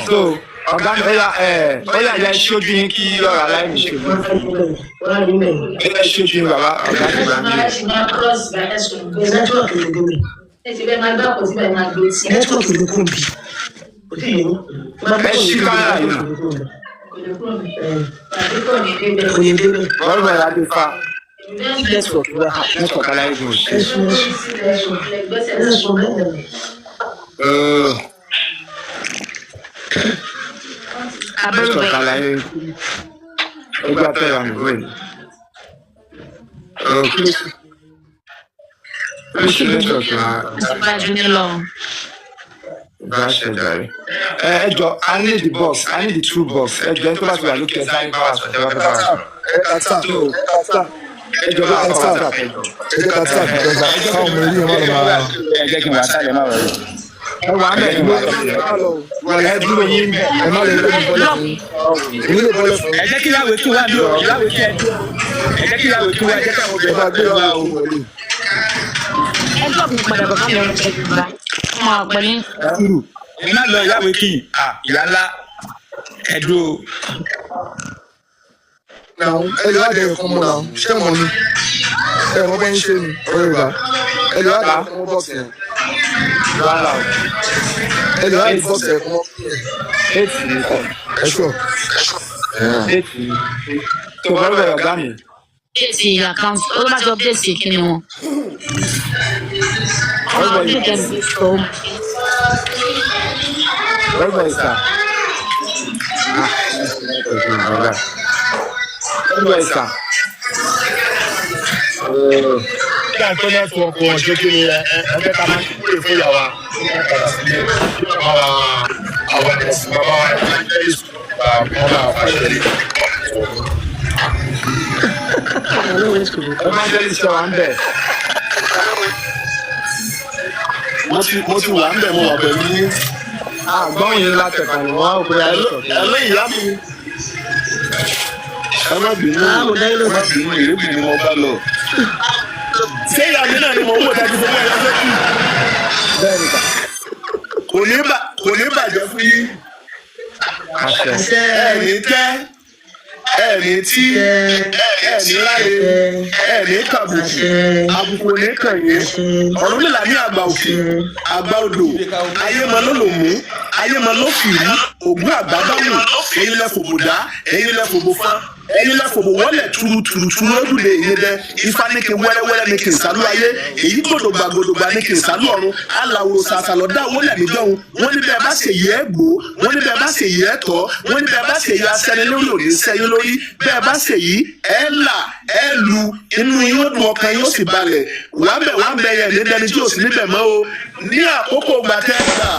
So ọ̀gá mi, ó yá, ẹ̀ ó yá, ìyá, iṣẹ́ ojú yín kí ọ̀rọ̀ aláìní ṣe fún mi. Ó yá, iṣẹ́ ojú yín, bàbá ọ̀gá mi gbà mí. Network ló kún bí kò tí ì yẹn. Ẹ ṣí kámẹ́rà yìí nà. Kò ní débẹ̀. Bọ́ọ̀lù bẹ̀rẹ̀ adé fa. Network wà. Network aláìní ò ṣe. Ẹ̀sùn ẹ̀sùn. Network aláìní ó gbà fẹ́ ra mi wẹ̀. Kí ló ṣe network náà? Bá ṣe jàre. Ẹ jọ, I need the box, I need the two box. Ẹ jọ, ẹni tó bá ti wà lókè, ẹ sáré bá wa sọ, ẹ bá fẹ́ bá wa sọ. Ẹ ká tap. Ẹ jọ, bá wa WhatsApp, ẹ jọ. Ẹ jẹ́ ká tap ìjọba káwọn ọmọ ilé má lọ máa. Ẹ jẹ́ kí n wà sálẹ̀, má wọlé. Ẹ wà á bẹ̀, ẹ dúró yín bẹ̀. Ẹ má lè lóbi bọ́lẹ̀ fún yín, èmi lè bọ́lẹ̀ fún Ẹ yín. jẹ́ kí yàwé tún wá bí o, yàwé kí ẹ dúró. Ẹ jẹ́ kí yàwé tún wá, ẹ jẹ́ káwọn Ẹ bá obìnrin gbé wá ìyàwó o. wọlé. Ẹ drop mi padà, bàbá mi, ọ̀rọ̀ ẹ gbà máa pẹ̀lú. Sùúrù. Ẹ má lọ, yàwé kì í ìyá ńlá, ẹ dúró. Náà ẹ lè wá dẹ̀rẹ̀ kan mọ́ náà, ṣé mọ̀ ni ẹ mọ̀ bẹ́ẹ̀ ń ṣe ni ọ̀rẹ́ ìgbà, ẹ lè wá dẹ̀rẹ̀ kan mọ́ bọ́ọ̀sì yẹn. Rárá o. Ẹ lè wá dẹ̀rẹ̀ bọ́ọ̀sì yẹn kan mọ́. Eight ni sọ. Ẹ ṣọ. Eight ni. Tó bọ́ọ̀lù bẹ̀rẹ̀, ọ̀gá mi. Update account, ó bá ti update kí ni wọn. Wọ́n máa update ẹ̀ sọ. Bọ́ọ̀lù bẹ̀rẹ̀ sà. Bọ́ọ̀lù bẹ̀rẹ̀ sà. Nígbà tó network wọn ṣé kí ni ẹ ẹ jẹ́ ká máa kúrò fún ìyàwó padà sílé kí wọ́n bá wa àwọn ẹ̀sìn bàbá wa evangelist wọn bá wa fàṣẹ lé. Evangelist, ṣe wà ń bẹ̀? Mo ti wà ń bẹ̀, mo wà pẹ̀lú yín. Àgbọ̀n yín látẹ̀kàn ni wọ́n á pè é network. Ẹ lé ìyá mi. Ẹ má bínú, ẹ má bínú, ìrébì ni mo bá lọ. Ṣé ìyá mi náà ni mo ń wò dájú fún ẹyọ sẹ́kù? Bẹ́ẹ̀ni kà. Kò ní bàjẹ́ fún yín. Àṣẹ. Ẹ ní tẹ́, ẹ ní tí, ẹ ní láyé, ẹ ní kàbùkù, àbùkù ò ní kàn yín. Ọ̀rúnmìlà ní àgbà òkè, àgbà odò, ayé mọ ló lò mú, ayé mọ ló fì rí, ògùn àgbà bá wù, ẹ̀yin lẹ fòbò dá, ẹ̀yin lẹ fòbò fán, ẹ̀yin lẹ fòbò wọlé turuturu lójúde èyí dẹ. Ifá ní kí wẹ́rẹ́wẹ́rẹ́ ní kí n sálú ayé, èyí gbòdògbà gbòdògbà ní kí n sálú ọ̀run. Aláwo sàṣàlọ̀ dá owó lẹ̀ níjọ́hun. Wọ́n ní bẹ́ẹ̀ bá ṣe yẹ ẹ́ gbó, wọ́n ní bẹ́ẹ̀ bá ṣe yẹ ẹ́ tọ́, wọ́n ní bẹ́ẹ̀ bá ṣe yẹ asẹ́ni lórí òní sẹ́yìn lórí. Bẹ́ẹ̀ bá ṣe yìí, ẹ là, ẹ lu inú yín ó dùn, ọkàn yín ó sì balẹ̀. Wàá bẹ̀ yẹn ní dẹni tí ò sí níbẹ̀ mọ́ o. Ní àkókò gbàtẹ́ gbà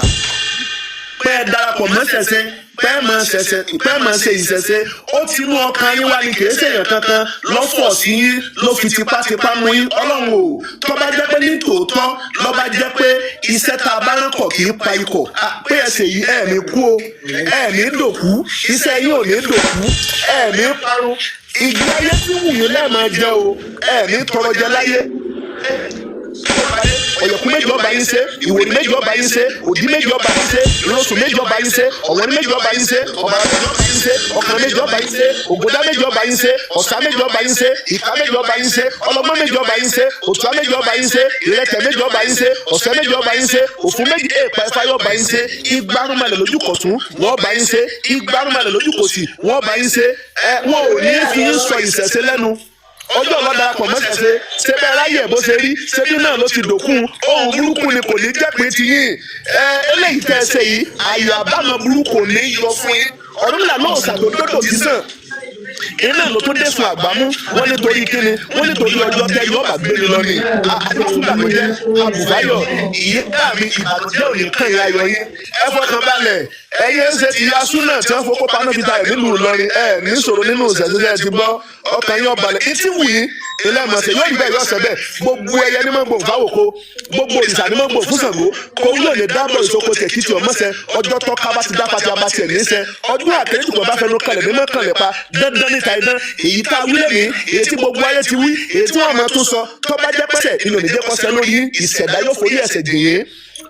pẹ́ darapọ̀ mọ́ ṣẹ̀ṣẹ̀, pẹ́ mọ́ ṣẹ̀ṣẹ̀, pẹ́ mọ́ ṣe ìṣẹ̀ṣẹ̀, ó ti mú ọkàn yín wá ní, kìí ṣèyàn kankan lọ́fọ̀ sí yín ló fi tipátipá mú yín. Ọlọ́run o, tó bá jẹ́ pé ní tòótọ́ ló bá jẹ́ pé iṣẹ́ tá a bá rán kọ̀ kì í pa ikọ̀ pé ẹsẹ̀ yìí, ẹ̀ ní kú o, ẹ̀ ní dòkú, iṣẹ́ yín ò ní dòkú, ẹ̀ ní parun. Ìgbé ayé tí wù yín lẹ́ẹ̀máa jẹ o, ẹ̀ ní tọrọ jẹ láyé. Ọ̀yọ̀kú méjì ọba yín ṣe, ìwòrì méjì ọba yín ṣe, òdì méjì ọba yín ṣe, ìrọ̀sùn méjì ọba yín ṣe, ọ̀wọ́n méjì ọba yín ṣe, ọ̀bàrà méjì ọba yín ṣe, ọ̀kàn méjì ọba yín ṣe, ògòdá méjì ọba yín ṣe, ọ̀sá méjì ọba yín ṣe, ìka méjì ọba yín ṣe, ọlọ́gbọ́n méjì ọba yín ṣe, òtúá méjì ọba yín ṣe, ìrẹtẹ̀ méjì ọba yín ṣe, ọ̀sẹ̀ méjì ọba yín ṣe, òfun méjì èèpẹ̀ fáyọ̀ ọba yín ṣe, igbarúnmalẹ̀ lójú kọ̀tún wọ́n ọba yín ṣe, igbarúnmalẹ̀ lójú kòsì wọ́n ọba yín ṣe. Ẹ wọn ò ní fi yín sọ ìṣẹ̀ṣe lẹ́nu. Ọjọ́ ọ̀la darapọ̀ mọ́ ṣẹ̀ṣẹ̀ ṣe bẹ́ẹ̀ ráyè bó ṣe rí ṣebí náà ló ti dòkun. Ohun burúkú ni kò ní jẹ́pin ti yín. Ẹ eléyìí tẹ́ ẹ ṣe yìí, àyè àbámọ̀ burúkú ò ní yọ fún yín. Ọ̀rúnmìlà náà ṣàtòdòdò ti sàn iná ló tún dẹ̀sùn àgbámú. Wọ́n nítorí kíni? Wọ́n nítorí ọjọ́ tẹ́ yọ ọba gbéni lọ ni àbùbànújẹ́ àbùbáyọ̀. Ìyá mi, ìbànújẹ́ ò ní kàn yín, ayọ̀ yín. Ẹ fọkàn balẹ̀. Ẹyẹ ń ṣe ti ya súnà tí wọ́n fọkọ́ paná fi ta ẹ̀ nílùú Ìlọrin. Ẹ ní sọ̀rọ̀ nínú ìṣẹ̀ṣẹ̀ ti gbọ́, ọkàn yín ọbalẹ̀ etí wù yín. Ilé ẹ̀mọ̀sẹ̀ yóò rí bẹ́ẹ̀, yóò sọ bẹ́ẹ̀. Gbogbo ẹyẹ ní mọ̀gbọ̀n fáwòkó, gbogbo òrìṣà ní mọ̀gbọ̀n fún Ṣàngó. Kò wúlò ní dábọ̀ ìsoko tẹ̀ kí tí ọmọọ̀sẹ̀. Ọjọ́ tọ́ka bá ti dá pati abatí ẹ̀ níṣẹ́, ọdún àtẹ̀lẹ́dùkọ̀ bá fẹnu kalẹ̀ mímọ́ kalẹ̀ pa dandan níta idán. Èyí tá a wí lẹ́mìí, èyí tí gbogbo ayé ti wí, èyí tí wọ́n máa tún sọ, tó bá jẹ́ pẹ́sẹ̀ inú òní jẹ́ kọ́sẹ́ lórí ìṣẹ̀dá, yóò forí ẹ̀ṣẹ̀ jìnyín.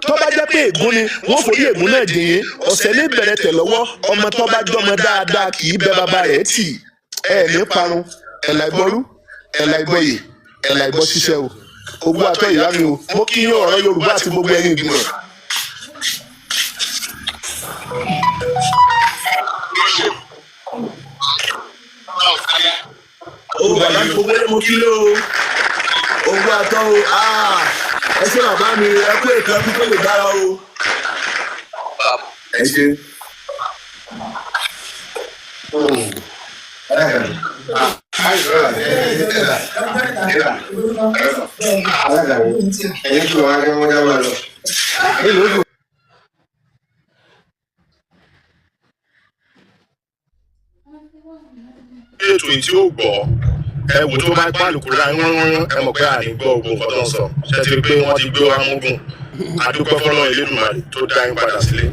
Tó bá jẹ́ pé ègún ni, wọ́n forí ègún náà jìnyín. Ọ̀sẹ̀ ní bẹ̀rẹ̀ tẹ̀ lọ́wọ́. Ọmọ tó bá jọmọ dáadáa kì í bẹ bàbá rẹ̀ tì. Ẹ̀ ní parun, ẹ̀là ìgbọ́rú, ẹ̀là ìgbọ́yè, ẹ̀là ìgbọ́ ṣiṣẹ́ o. Ogún àtọ́ ìyá mi o, mo kí yín, ọ̀rọ̀ Yorùbá àti gbogbo ẹ̀yin ìgbìmọ̀. O bàbá mi, gbogbo ẹ mo kí ló o. Ogún àtọ́ o. Ah, ẹ ṣé bàbá mi, ẹ kú ètò, ẹ kú tó lè dára o. Ẹ ṣé. Ètò tí ó gbọ́, ẹ wò, tó bá pàlùkù ra wọ́n, ẹ mọ̀ pé àní gbọ́ ogun nǹkan tó ń sọ. Ṣe ti rí pé wọ́n ti gbé wa mógùn? Adúpẹ́ fọlọ́run Elédùmarè tó dá yín padà sílé.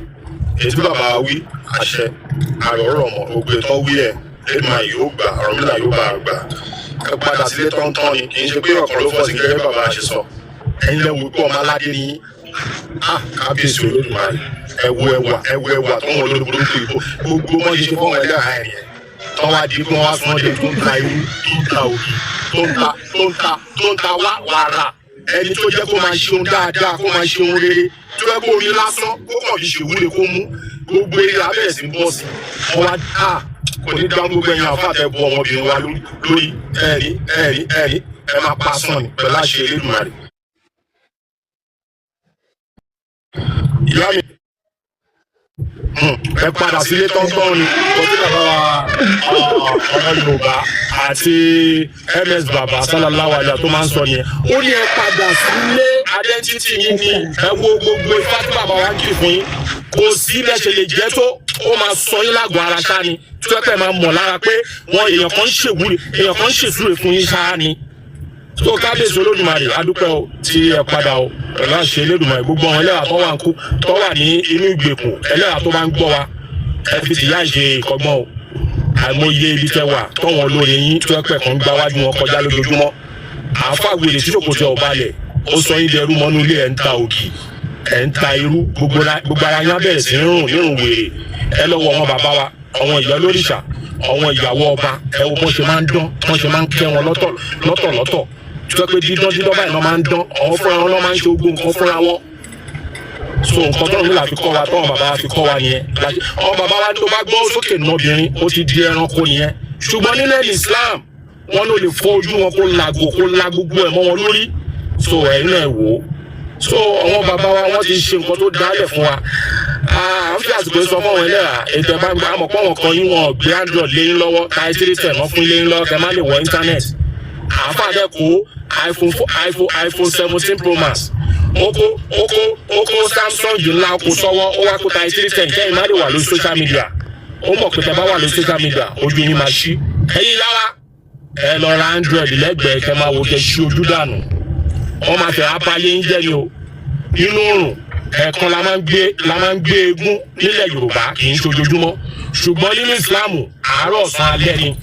Èyí tí bàbá wí, àṣẹ àròrọ̀ mọ̀, gbogbo ètò wí ẹ̀, Elédùmarè yóò gbà, Ọ̀rúnmìlà yóò bá a gbà. Ẹ padà sílé tọ́ntọ́n ni, kì í ṣe pé ọ̀kan ló fọ́ sí gẹ́gẹ́ bí bàbá ṣe sọ. Ẹ̀yin lẹ wò pé ọmọ aládé ni yín. Ah, kábíyèsí Olódùmarè, ẹ wo ẹwà, ẹ wo ẹwà tó ń wọ lórí burúkú ìbò. Gbogbo wọn ṣe fún ẹlẹ́hàá ẹ̀ yẹn tọ́ wá di pé wọ́n wá sọ́n dé tó ń ta irú, tó ń ta ògì, tó ń ta wá wàrà. Ẹni tó jẹ́ kó máa ṣe ohun dáadáa, kó máa ṣe ohun rere, tó yẹ kó omi lásán kó kàn fi ṣèwúre, kó mú gbogbo eré abẹ́rẹ́ sí bọ́ sí wọn wá. A kò ní dáhùn. Gbogbo ẹ̀yin àfa àtẹ bu ọmọbìnrin wa lórí lórí ẹ̀rí ẹ̀rí ẹ̀rí, ẹ máa pa sàn ní pẹ̀lú àṣẹ Elédùmarè. Ìyá mi, ẹ padà sílé tọ́ntọ́n ni. Kò sí bàbá wa, ọ̀rọ̀ Yorùbá àti ms bàbá sálàláwàjà tó máa ń sọ nìyẹn. Ó ní ẹ padà sílé, identity yín ni. Ẹ wo gbogbo ifá tí bàbá wa kì fún yín, kò sí bẹ́ẹ̀ ṣe lè jẹ́ tó, ó máa sọ yín lágọ̀ọ́ ara ṣá ni, tó ẹ pẹ́ máa mọ̀ lára pé wọn èèyàn kan ń ṣèwúre, èèyàn kan ń ṣèṣúre fún yín ṣáá ni. Tó kábíyèsí Olódùmarè, adúpẹ́ o tí ẹ padà o pẹ̀lú àṣẹ Elédùmarè. Gbogbo àwọn ẹlẹ́wà tó wà ń kú, tó wà ní inú ìgbèkùn, ẹlẹ́wà tó bá ń gbọ́ wa, ẹ fi tìyá ìṣe ìkọ́gbọ́n o. Àìmọye ibi tẹ wà tọ́wọ́n olóore yín tó ẹ pẹ̀ kàn ń gba wájú wọn kọjá lójoojúmọ́. Àáfà wèrè tí ṣòkòtò ẹ̀ ò balẹ̀, ó sọ yín dẹrú mọ́nú ilé, ẹ̀ ń ta ògì, ẹ̀ ń ta irú, gbogbo ara yín á bẹ̀rẹ̀ sí rùn nírùn wèrè. Ẹ lọ wọ àwọn bàbá wa, àwọn ìyá olórìṣà, àwọn ìyàwó ọba, ẹ wo bọ́n ṣe máa ń dán, bọ́n ṣe máa ń kẹ́ wọn lọ́tọ̀ lọ́tọ̀ lọ́tọ̀, tó yẹ pé dídán dídán báyìí náà máa ń dán. Àwọn fúnra wọn náà máa ń ṣe gbogbo nǹkan fúnra wọn. So nǹkan tọ́run ní la fi kọ́ wa, tọ́run bàbá wa fi kọ́ wa nìyẹn. Àwọn bàbá wa, tó bá gbọ́ sókè nọbìnrin, ó ti di ẹranko nìyẹn. Ṣùgbọ́n nílẹ̀ Islam, wọn ló lè fọ́ ojú wọn, kó lago, kó la gbogbo ẹ̀ mọ́ wọn lórí. So ẹ̀yin náà wò ó. So àwọn bàbá wa, wọ́n ti ṣe nǹkan tó dálẹ̀ fún wa. À ń fi àsìkò yìí sọ fún àwọn ẹlẹ́yà ètò ẹ̀bá gba àmọ̀ pọ̀ wọn kan yín, wọn gbé Android léyìn lọ́wọ́, 33 10 wọ́n fún léyìn lọ́wọ́, kẹ́ má lè wọ internet. Àáfàá dẹ̀ kó iPhone 17 Pro Max, ó kó Samsung ńlá kó sọ́wọ́, ó wá kó 3310 kẹ́yìn má lè wà lórí social media. Ó mọ̀ pé tẹ́ bá wà lórí social media, ojú yín máa ṣí. Ẹ̀yin yára, ẹ lọ ra Android lẹ́gbẹ̀ẹ́, kẹ́ máa wo, kẹ́ ṣí ojú dànù. Wọ́n máa fẹ́ abayé ń jẹ́ ni o. Nínú òrùn, ẹ̀ẹ̀kan la máa ń gbé eégún nílẹ̀ Yorùbá, kì í ṣojoojúmọ́. Ṣùgbọ́n nínú Ìsìláàmù, àárọ̀, ọ̀sán, alẹ́ ni.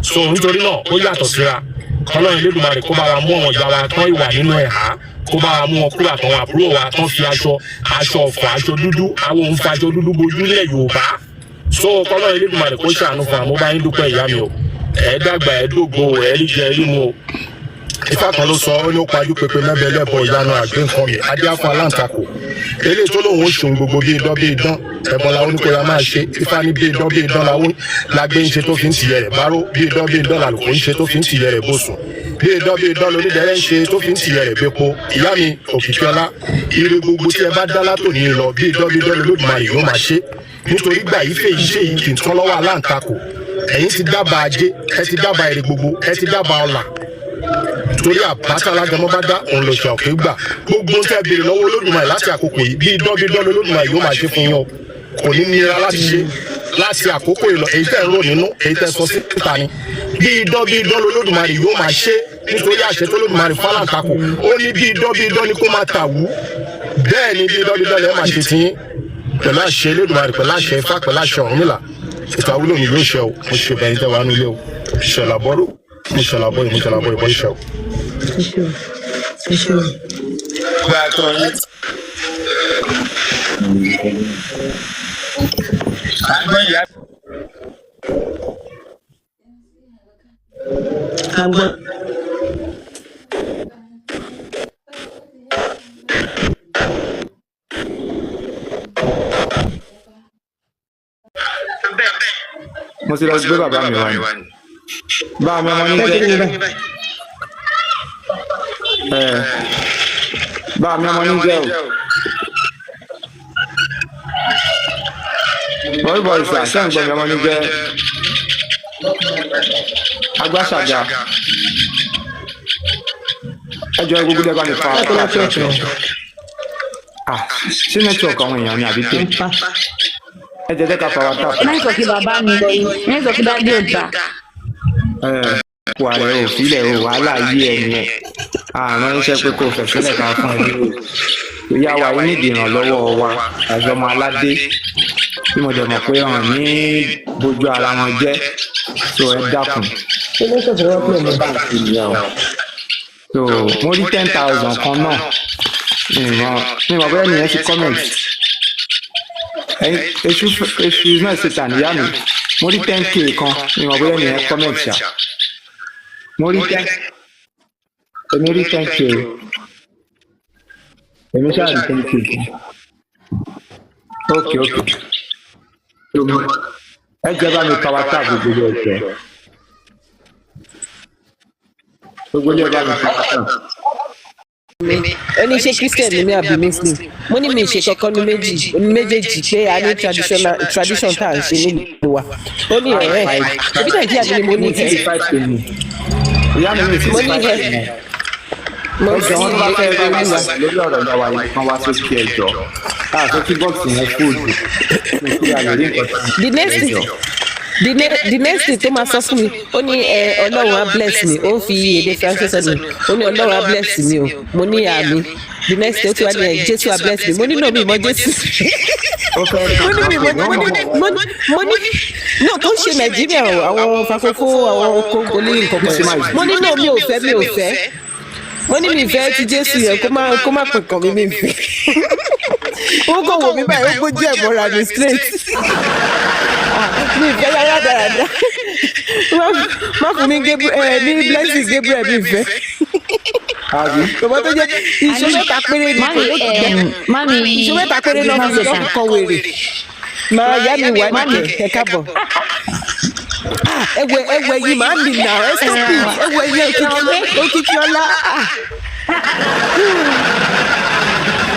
So nítorí náà, ó yàtọ̀ síra. Kọ́lọ́run Elédùmarè kó bá wa mú àwọn ìyá wa tán ìwà nínú ẹ̀há, kó bá wa mú wọn kúrò, àtàwọn àbúrò wa tán fi aṣọ ọ̀fọ̀, aṣọ dúdú, àwọn òun fa aṣọ dúdú bojú nílẹ̀ Yorùbá. So kọ́lọ́run Elédùmarè kó ṣàánú fún wa. Mo bá yín dúpẹ́, ìyá mi o. Ẹ̀ dàgbà, ẹ̀ dógbò, ẹ̀ rí jẹ, rí mu o. Ifá kan ló sọ, ó ní ó pajú pépé mẹ́bẹ̀ẹ́ lẹ́bọ̀ ìyanu àgbé nǹkan mi adé fún aláǹtakò, eléyìí tó lóun ó ṣòun gbogbo bíi idán bíi idán. Ẹ̀bọ̀n làwọn oníkóyà máa ṣe. Ifá ní bíi idán bíi idán làwọn lágbé ń ṣe tó fi ń tìyẹ rẹ̀ báró, bíi idán bíi idán làlùkò ń ṣe tó fi ń tìyẹ rẹ̀ bòsùn, bíi idán bíi idán lónídẹ̀ẹ́rẹ́ ń ṣe tó fi ń tìyẹ rẹ̀ bépo. Ìyá mi Òkìkíọlá, ire gbogbo tí ẹ bá dá látòní lọ, bíi idán bíi idán lolódùmarè yóò máa ṣe, nítorí gbà yìí fèyí ṣe yìí kì í tán lọ́wọ́ aláǹtakò. Ẹ̀yin ti dábàá ajé, ẹ ti dábàá èrè gbogbo, ẹ ti dábàá ọlà, torí àbáta alágẹmọ bá dá òun lòṣà òkè gbà. Gbogbo ń tẹ́ béèrè lọ́wọ́ Olódùmarè láti àkókò yìí, bí idán bí idán lolódùmarè yóò máa ṣe fún yín o. Kò ní nira láti ṣe láti àkókò yìí lọ. Èyí tẹ́ ń rò nínú, èyí tẹ́ sọ síta ni, bí idán bí idán lolódùmarè yóò máa ṣe. Nítorí àṣẹ tó lódùmarè fáláǹtakò, ó ní bí idán bí idán ni kó máa tà wú, bẹ́ẹ̀ ni bí idán bí idán lẹ́ẹ̀ máa ṣe tiyín. Pẹ̀lú àṣẹ Elédùmarè, pẹ̀lú àṣẹ Ifá, pẹ̀lú àṣẹ Ọ̀rúnmìlà, ètò àwúlò mi yóò ṣe o. Mo ṣe bẹ̀yìn tẹ́ wàá nulẹ̀ o. Ṣẹlàbọ́rò mo ṣẹlàbọ́ mo ṣẹlàbọ́ ìbọn ṣe o. Ẹ ṣé o. Gba àtọ yín. Àgbẹ̀ ìyá. À ń gbọ́. Mo ti lọ gbé bàbá mi wá ni. Bá mi ọmọ ní Ẹ jẹ́. kí ni báyìí? Ẹ bá mi ọmọ ní jẹ́ o. Bọ́í bọ́í sà, ṣé ń gbọ́ mi ọmọ ní jẹ́? Agbáṣàga. Ẹ jọ gbogbo lẹ́gbàá mi fa Ẹ kò lọ church o. Ah, ṣé network àwọn èèyàn ni àbí Ń tèmi? pa. Ẹ jẹ́ jẹ́ ká fara tap. Nẹ́tíwọ̀kì bàbá mi, nẹ́tíwọ̀kì dájú ò dáa. Ẹ wà rẹ̀ ò fílẹ̀ o, wàhálà yí ẹ nìyẹn. Àrùn iṣẹ́ pé kò fẹ̀ sílẹ̀ ká fún ẹ ní o. Ìyá wa yìí nídìí ìrànlọ́wọ́ wa, àjọmọ aládé. Bí mo dẹ̀ mọ̀ pé hàn ní bójú ara wọn jẹ́, so ẹ dákun. Ṣé nẹ́tíwọ̀kì wọn pè mí? Báńkì nìyẹn o. So mo rí 10,000 kan náà. Mi mọ̀ bóyá nìyẹn ti comment. Ẹyin èṣù èṣù náà ṣe tà níyà mi. Mo rí 10K kan, mi mọ̀ bóyá nìyẹn comment ṣá. Mo rí ten, èmi rí 10K o. Èmi ṣáà rí 10K kan. Ok. Ẹ jẹ́ bá mi power tap gbogbo ilé ẹjọ́. Gbogbo ilé ẹ bá mi power tap. Ó ní ṣé Christian ni mí àbí Muslim? Mo ní mi ṣe kankan ní méjì méjèèjì, pé a ní traditional tradition tá à ń ṣe nílùú wa. Ó ní ẹ̀rẹ́ ẹbí Nàìjíríà ni mo ní Mo ẹ̀ ti five tèmi. Ìyá mi ní mo ní 65 ẹ̀ tèmi. Mo Ẹ jọ sí wọn tó bá fẹ́ rí Olúwa. wíwá lórí ọ̀rọ̀ ìyá wa yìí kan wá sókè ẹjọ́. Káà kí bọ́ọ̀sì yẹn fóòdù. Mo kí a lè rí nǹkan tó ń The next thing, the next thing tó máa sọ fún mi, ó ní ẹ Ọlọ́run á bless mi. Ó ń fi èdè Faransé sọ mi, ó ní Ọlọ́run á bless mi o. Mo ní àmín. The next thing, ó ti wá ní ẹ Jésù á bless mi. Mo ní no, mi mọ Jésù. Ó fẹ́ Mo ní mi mọ. Mo ní no, tó ń ṣe Nàìjíríà o, àwọn fakoko, àwọn kóńgólé nǹkan kan. Mo ní no, mi ò fẹ́, mi ò fẹ́. Mo ní mi fẹ́ ti Jésù yẹn, kó má pè kàn mí, mi fẹ́. Ó kàn wò mí báyìí, ó gbójú ẹ̀ mọ́ra mi straight. Ah, mi fẹ́ yáyá dáradára. Má fún mi Gabriel ẹ ní blessing Gabriel, mi fẹ́. Àbí? Bàbá tó jẹ́ ìṣó mẹ́ta péré ni kò Mami, ló ti gbẹ. mami, Ìṣó mẹ́ta péré náà fi lọ́kùn kan wèrè. Máa yá mi wà Mami. nìkẹ́, ẹ káàbọ̀. Ah, ẹwẹ ẹwẹ yìí máa ń mì nà ẹ, stop it. Ẹwẹ yẹn, òkìkí òkìkí ọlá. Ah.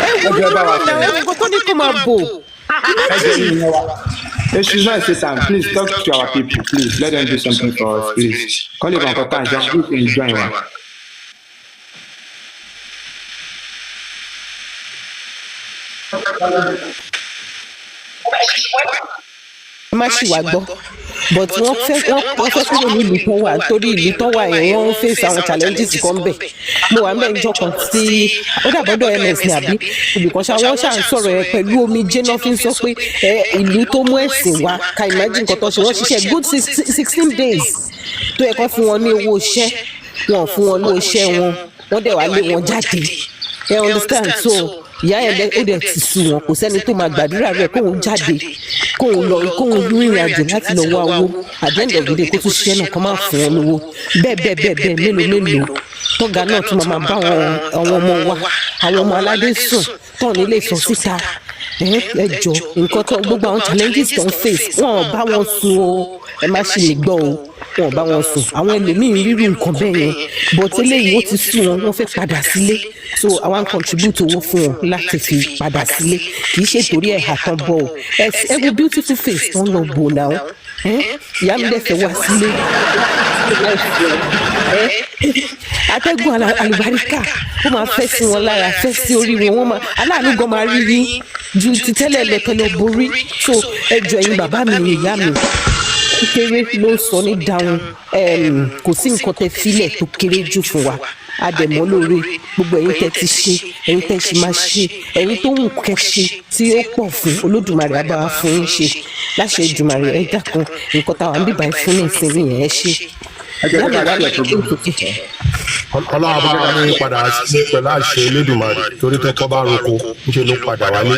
Ẹwẹ Ẹ jẹ́ bá wa olórí náà, ẹwẹ nǹkan tó ní kó máa bò. Ẹ jẹ́ ìyẹn wa. Èṣù náà ṣe tàn, please talk to our people, please let them do something for us, please. Kọ́ lè mọ̀ nǹkan tá à ń ṣe, àwọn people join wa. Ẹ má ṣì wá gbọ́, but wọ́n fẹ́ kúrò ní ìlú tó wà, torí ìlú tó wà yẹn, wọ́n ń face àwọn challenges kan bẹ̀. Mo wà ń bẹ̀ níjọ́ kan tí ó dàbọ̀dọ̀ ms ní àbí ibìkan ṣá, wọ́n ṣà ń sọ̀rọ̀ yẹn pẹ̀lú omijé náà, fi ń sọ pé ẹ ìlú tó mú ẹ̀sìn wá ka imagine nǹkan tó ṣe. Wọ́n ṣiṣẹ́ good 16 days tó yẹ kó fún wọn ní owó iṣẹ́, wọn ò fún wọn ní owó iṣẹ́ wọn, wọ́n dẹ̀ wá lé wọn jáde. Ẹ understand? So ìyá yẹn ó dẹ̀ ti sú wọn. Kò sẹ́ni tó máa gbàdúrà rẹ̀ kóun jáde, kóun lọ, kóun rìnrìn àjò láti lọ wá owó. At the end of the day, kó tún ṣiṣẹ́ náà, kó máa fún wọn lówó. Bẹ́ẹ̀ bẹ́ẹ̀ bẹ́ẹ̀ bẹ́ẹ̀, mélòó mélòó tọ́gà náà tún máa bá àwọn ọmọ wa, àwọn ọmọ aládé sùn tán nílé sọ síta. Ẹ jọ, nǹkan tó gbogbo àwọn challenges tó ń face, wọn ò bá wọn sùn o. Ẹ má ṣì mí gbọ́ o, wọn ò bá wọn sùn. Àwọn ẹlòmíín rírì nǹkan bẹ́ẹ̀ yẹn, but eléyìí ó ti sú wọn, wọ́n fẹ́ padà sílé. So àwa ń contribute owó fún wọn láti fi padà sílé. Kì í ṣe torí ẹ̀ àtàn bọ̀ o. Ẹ wo beautiful face tó ń lọ bò náà. Ìyá mi dẹ̀ fẹ́ wá sílé. Atẹ́gùn àlùbáríkà ó máa fẹ́ sí wọn lára, fẹ́ sí orí wọn, wọ́n máa aláàánú gan máa rí yín ju ti tẹ́lẹ̀ lọ tẹ́lẹ̀ borí. So ẹ jọ̀ọ́, ẹ̀yin bàbá mi, ìyá mi, Kékeré ló ń sọ ní dáhùn. Kò sí nǹkan tẹ́ filẹ̀ tó kéré jù fún wa. Àdẹ̀mọ́ lóore gbogbo ẹ̀yin tẹ́ ti ṣe, ẹ̀yin tẹ́ ṣe máa ṣe, ẹ̀yin tó wù kẹ́ ṣe tí ó pọ̀ fún Olódùmarè, á bá wa fún yín ṣe láṣẹ Èdùmàrè. Ẹ dákun, nǹkan táwa ń bíbá fún ní ìsinmi yẹn, ẹ ṣe. Ẹ jẹ́ ká ṣe program. Ọlọ́run bá wa ní padà sí pẹ̀lú àṣẹ Elédùmarè, torí tẹ́kọ́ bá roko, ńṣe ló ń padà wálé.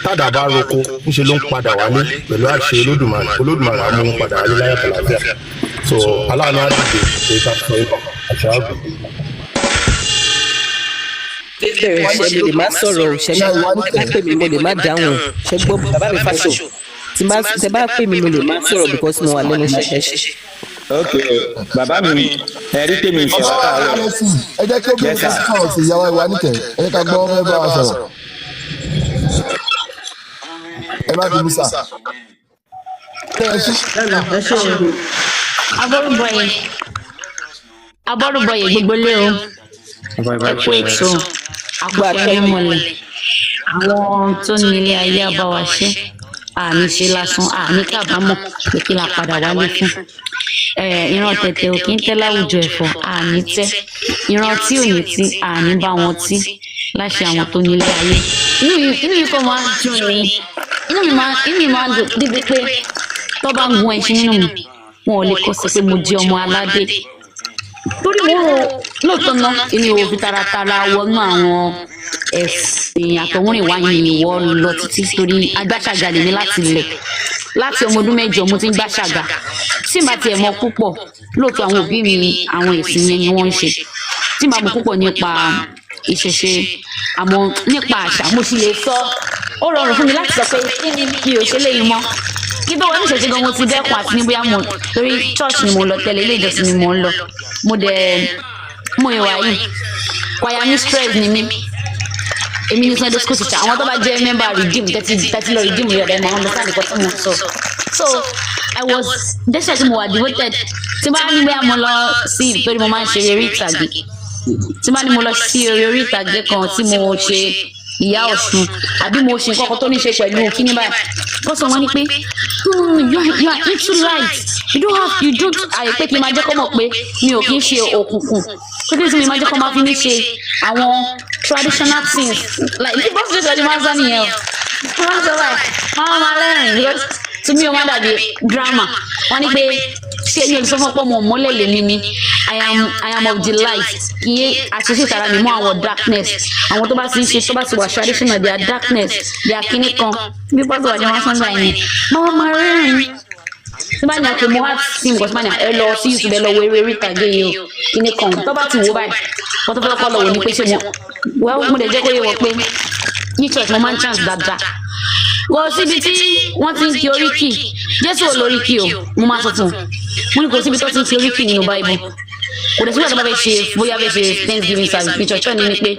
Tádà bá roko, ńṣe ló ń padà wálé. Pẹ̀lú àṣẹ Olódùmarè, Olódùmarè á mú un padà wálé láyọ̀ àtàlàáfíà. So aláàánú á dìde èyí tá a sọ yìí, àṣà àgbò. Bẹ̀rẹ̀ ṣe mo lè má sọ̀rọ̀ ò ṣe bá pè mí, mo lè má dáhùn. Ṣe gbọ́, bàbá mi fàṣọ, tí bá tẹ bá pè mí, mo lè má sọ̀rọ̀ because mo wà lẹ́nu iṣẹ́. Ṣe. Ok, bàbá mi, ẹ̀rí tèmi ń sọ Bàbá wa látàárọ̀. Alẹ́sì, ẹ jẹ́ kí obìnrin Yes, kan sir. sọ̀rọ̀ sí ìyàwó ìwà níkẹ́. Ẹ jẹ́ ká gbọ́, ẹ bá wa sọ̀rọ̀. Ẹ má bínú sà. Ẹ ṣe. Ẹ ṣe o. Abọ́rúbọyè, abọ́rúbọyè, gbogbo lé o. Ẹ kú ètò àkókò mímọ́lẹ̀. Àwọn tó ní ilé ayé á bá wa ṣe, àní ṣe lásán, àní kábàámọ̀ pé kí la padà wálé fún. Ìran tẹ̀tẹ̀ ò kí ń tẹ́ láwùjọ ẹ̀fọ́, àní tẹ́. Ìran tí ò ní tí, àní bá wọn tí, láṣẹ àwọn tó ní ilé ayé. Inú mi kàn máa ń dùn ní, inú mi máa ń dùn débi pé tó bá ń gun ẹṣin nínú mi, wọn ò lè kọ́ sí pé mo jẹ́ ọmọ aládé, torí mo rò lóòótọ́ ná, èmi ò fi taratara wọnú àwọn ẹ̀sìn àtọ̀húnrìnwá yìí wọ́ lọ títí, torí agbáṣàgà lèmi láti ilẹ̀. Láti ọmọ ọdún 8 mo ti ń gbàṣàgà. Tí màá tiẹ̀ mọ púpọ̀ lóòótọ́, àwọn òbí mi, àwọn ẹ̀sìn yẹn ni wọ́n ń ṣe. Tí màá mọ púpọ̀ nípa ìṣẹ̀ṣe, àmọ́ nípa àṣà mo sì lè sọ. Ó rọrùn fún mi láti sọ pé kí ni mi ò ṣe léyìn mọ́. Kí tó wọ ní ìṣẹ̀ṣe gan, mo ti dẹ́kun àti ní bóyá mo, torí church ni mo lọ tẹ́lẹ̀, ilé ìjọsìn ni mo ń lọ. Mo dẹ̀ mo ìwà yìí, choir mistress ni mí, èmi ní Sunday school teacher. Àwọn tó bá jẹ́ member Redeem tẹ́tí tẹ́tí lọ Redeem rẹ̀ rẹ̀ máa ń understand nǹkan tí mo sọ. So I was dẹ́sẹ̀ tí mo wà devoted. Tí bá ní bóyá mo lọ sí, torí mo máa ń ṣe eré ìtàgé, tí bá ní mo lọ sí eré orí ìtàgé kan tí mo ṣe ìyá Ọ̀ṣun, àbí mo ṣe nǹkan kan tó ní ṣe pẹ̀lú kíní báyìí, wọ́n sọ wọ́n ní pé, You are into light, you don't have, you don't." Àyè pé kí n máa jẹ́ kó mọ̀ pé mi ò kí ń ṣe òkùnkùn, pé kí n máa jẹ́ kó máa fi mí ṣe àwọn traditional things, like bí bọ́sì ṣe máa ń sọ nìyẹn o. Wọ́n máa ń sọ báyìí, wọ́n máa lẹ́rìn, because to me ó máa dàbí drama. Wọ́n ní pé ṣé èmi ò sọ fún ọpọ mọ̀ mọ́lẹ̀ lèmi ni. I am of the light. Kì í àṣìṣe ìtara mi mọ́ àwọn darkness, àwọn tó bá ti ń ṣe, tó bá ti wà traditional, they are darkness, they are kíní kan. Bí pọ́sì wà ní wọ́n sọ́ngbà yẹn, máa máa rẹ́rìn. Tí bá ní àpè mo wá sí nǹkan tí bá ní ẹ lọ sí YouTube, ẹ lọ wo eré orí ìtàgé yìí o, kíní kan. Tó bá ti wò báyìí, wọ́n tó fẹ́ kọ́ lọ wò ní pé ṣé mo, well, mo lè jẹ́ kó yé wọ pé ní church mo máa ń chant dáadáa. Kò síbi tí wọ́n ti ń kí oríkì Jésù ò lóríkì o. Mo máa sọ fún un, mo ní kò síbi tó ti ń kí oríkì nínú Bible. Kò dẹ̀ síbi tó bá fẹ́ ṣe, bóyá fẹ́ ṣe Thanksgiving service ní church ní pé,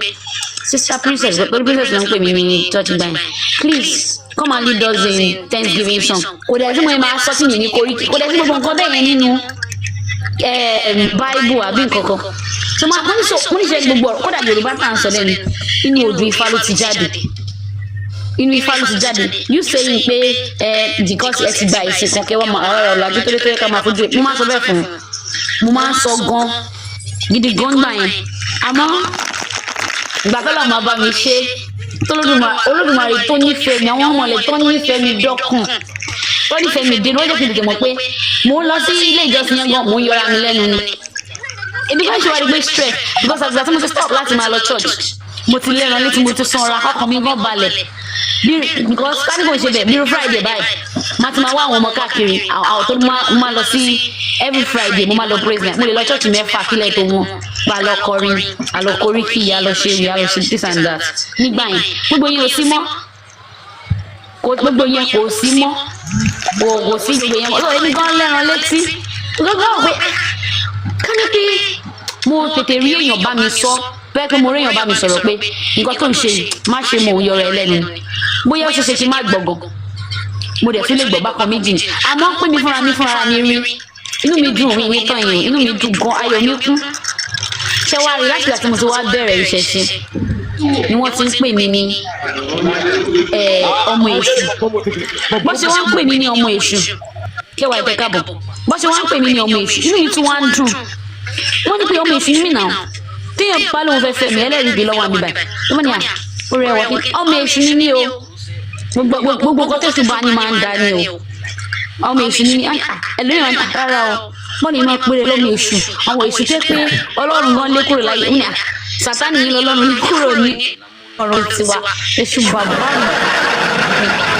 "Sister Princess," torí Princess ló ń pè mí ní church gbà yẹn, "please come and lead us in Thanksgiving song." Kò dẹ̀ sí mo máa sọ sí mi ní koríki. Kò dẹ̀ sí gbogbo nǹkan bẹ́ẹ̀ yẹn nínú Bible àbí nǹkan kan. So ma wọ́n ní sọ, wọ́n ní ṣe gbogbo ọ̀rọ̀. Kódà Yorùbá tá à ń sọ lẹ́nu, inú odù Ifá ló ti jáde, inú Ifá ló ti jáde. You saying pé ẹ because ẹ ti gba ìsìn kan kẹwàá máa ọ̀rọ̀ ọ̀làjú tó dé tó yẹ ká máa fojú ẹ. Mo máa sọ bẹ́ẹ̀ fún un, mo máa ń sọ gan gidi gan gbà yẹn. Àmọ́ ìgbà tó lọ́ọ́ máa bá mi ṣe, tó Olódùmarè tó nífẹ̀ẹ́ mi, àwọn ọmọlẹ̀ tó nífẹ̀ẹ́ mi dọ́kàn, tó nífẹ̀ẹ́ mi dé, ló jẹ́ kí n tètè mọ̀ pé mò ń lọ sí ilé ìjọsìn yẹn gan, mò ń yọra mi lẹ́nu ni. Ebi ká ṣe wá rí pé stress, because àtìgbà tí mo ti stop láti máa lọ church, mo ti lẹ́ran létí, mo ti sanra, ọkàn mi gan balẹ̀ bí, because ká ní kò ṣe bẹ́ẹ̀, bí irú Friday báyìí, máa ti máa wá àwọn ọmọ káàkiri, àwọn tó máa lọ sí. Every Friday mo máa lọ praise night. Mo lè lọ church 6 kílẹ̀ tó mọ́ pa, lọ kọrin, àlọ koríkì, àlọ ṣe rí, àlọ ṣe this and that. Nígbà yẹn gbogbo yẹn ò sí mọ́. Kò gbogbo yẹn kò sí mọ́, kò sí gbogbo yẹn mọ́. So èmi gan lẹ́ran létí gbogbo àwọn pé, ah, ká ní pé mo tètè rí èèyàn bá mi sọ bẹ́ẹ̀, pé mo rí èèyàn bá mi sọ̀rọ̀ pé nǹkan tó ń ṣe yìí, má ṣe, mò ń yọrọ ẹ lẹ́nu. Bóyá ó ṣe ṣe kí n má gbọ̀ngàn, mo dẹ̀ tún lè gbọ́ bákan méjì ni. Àmọ́ pé mi fúnra mi rí, inú mi dùn, mi ní tán yìí, inú mi dùn gan, ayọ̀ mi kún. Ṣé wàá rí, láti ìgbà tí mo ti wá bẹ̀rẹ̀ ìṣẹ̀ṣe ni wọ́n ti ń pè mí ní ọmọ èṣù. Bó ṣe wọ́n ń pè mí ní ọmọ èṣù. Kẹwàá ìtẹ káàbọ̀. Bó ṣe wá ń pè mí ní ọmọ èṣù, inú yìí tún wá ń dùn. Wọ́n ní pé ọmọ èṣù ní mí náà. Téèyàn bá lóun fẹ́ fẹ́ mi, ẹlẹ́rìí gbé lọ́wọ́ mi báyìí. Wọ́n ní à ó rẹwà kí ọmọ èṣù ní mí o. Gbogbo gbogbo nǹkan tó ṣùgbọ́n ni máa ń da ni o. Ọmọ èṣù ní mí. Ẹlòmíràn ní rárá o. Wọ́n ní máa péré lọ́mọ èṣù. Àwọn èṣù tẹ́ pé Ọlọ́run gan lé kúrò láyé. Wọ́n ní à Sátánì yìí lọ́lọ́run lé kúrò ní ọ̀rọ̀ tiwa. Èṣù bàbá mi,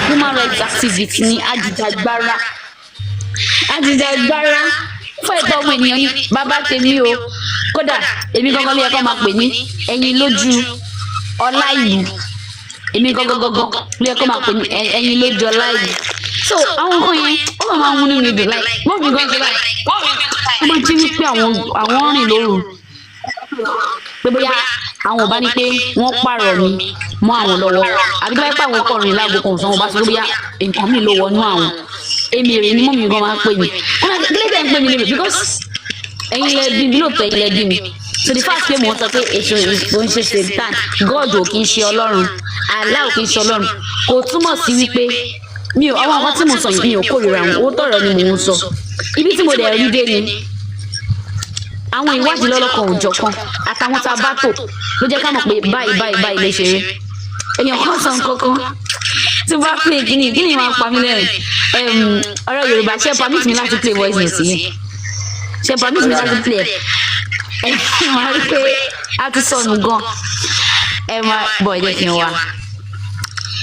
human rights activist ní ajìjàgbara, ajìjàgbara fún ẹ̀tọ́ ọmọ ènìyàn ní bàbá tèmi o. Kódà èmi gangan ló yẹ kó máa pè ní ẹyin lójú ọlá ìlú. Èmi gangan gangan ló yẹ kó máa pè ní ẹyin lójú ọlá ìlú. So àwọn nǹkan yẹn, ó máa ń múnú mi dùn. Like wọ́n fi gan ṣe báyìí, wọ́n máa jí wípé àwọn rìn lóru, pé bóyá àwọn ò bá ní pé wọ́n pààrọ̀ mi mọ́ àwọn lọ́wọ́, àbí tó bá yẹ pé àwọn kọrin láago kan ọ̀sán, wọn bá sọ pé bóyá nǹkan mi ló wọnú àwọn. Èmi èrè ni mummy gan máa ń pè mí. Wọ́n máa kílẹ̀ tẹ̀ ń pè mí lébè because ẹ̀yin lẹ bí mi lóòótọ́, ẹ̀yin lẹ bí mi. So the fact pé mò ń sọ pé èso kò ń ṣe Satan, God ò kì í ṣe Ọlọ́run, Allah ò kì í ṣe Ọlọ́run, kò túmọ̀ sí wípé mi ò àwọn nǹkan tí mo sọ yìí, mi ò kórìíra wọn. Owó tọ̀rọ̀ ni mò ń sọ. Ibi tí mo dẹ̀ rí dé ni àwọn ìwádìí lọ́lọ́kan òjọ̀kan àtàwọn tá a bá tò ló jẹ́ ká mọ̀ pé báyìí báyìí báyìí lè ṣeré. Èèyàn kan sọ nǹkan kan tí bá play kíni kíni máa pa mí lẹ́rìn. Ọ̀rọ̀ Yorùbá, ṣe permit mi láti play voice note yìí? Ṣe permit mi láti play ẹ̀? Ẹ máa rí pé a ti sọnù gan. Ẹ máa bọ̀, ẹ jẹ́ kí n wá.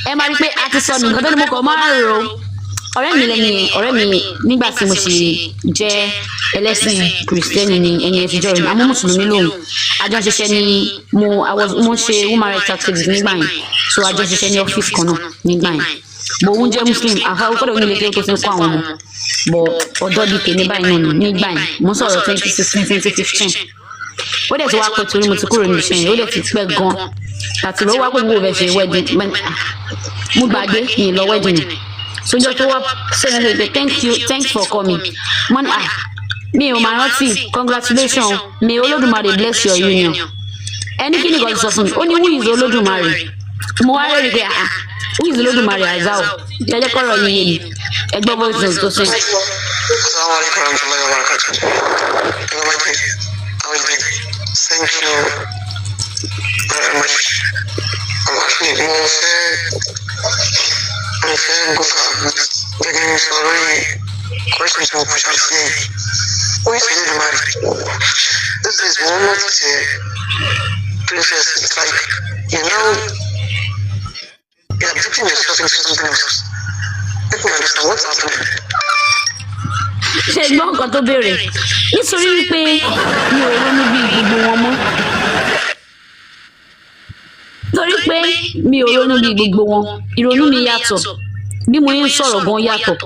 Ẹ máa rí pé a ti sọnù gan tó ní mo kàn máa ń ro ọ̀rẹ́ mi lẹ́ni yẹn. Ọ̀rẹ́ mi nígbà tí mo ṣì jẹ́ ẹlẹ́sìn Kìrìsìtẹ́nì ni ẹni ẹ ti jọ́ rẹ̀, àmọ́ Mùsùlùmí lòun. Àjọ ń ṣiṣẹ́ ní mo I was mo ń ṣe human rights activist nígbà yẹn, so àjọ ń ṣiṣẹ́ ní ọ́fíìsì kan náà nígbà yẹn. Bò òun jẹ́ Muslim, àfáwọn kọ́dọ̀ onílé kí ó tó ti ń kọ́ àwọn ọmọ bọ̀ ọ̀dọ́ di tèmi báyìí náà ní nígbà yẹn. Mo ń sọ̀rọ̀ 2016, 2015. Ó dẹ̀ ti wá pẹ́ torí mo ti kúrò níbi iṣẹ́ yẹn, ó dẹ̀ ti pẹ́ gan àti ló wá pé mo fẹ́ ṣe wedding. Mo gbàgbé mi lọ wedding. Sójọ́ tó wá sẹ́yìn ṣe pé "Thank you, thanks for coming." Mo ní, "Ah, mi ò máa rántí. Congratulations, may Olódùmarè bless your union." Ẹni kí ni kò sọ fún mi? Ó ní, "Who is Olódùmarè?" Mo wá rẹ́rìí pé, "Ah, who is Olódùmarè?" Azao jẹjẹ kọ́rọ̀ yìí yé mi. Ẹgbọ́n voice note tó sẹ́yìn. Assalamu alaikum warahmatullahi wabarakatuh. Hello, my dear. How are you doing? Thank you very much. I'm actually mo fẹ́ go gẹ́gẹ́ bí sọ lórí question tí mo push out sí. Who is Olódùmarè? This is one notice here. Princess, it's like you are putting yourself into something else. Make me understand what's happening. Ṣe gbọ́ nǹkan tó béèrè? Nítorí wípé mi ò ronú bí gbogbo wọn mọ́, torí pé mi ò ronú bí gbogbo wọn, ìrònú mi yàtọ̀, bí mo yẹn ń sọ̀rọ̀ gan yàtọ̀,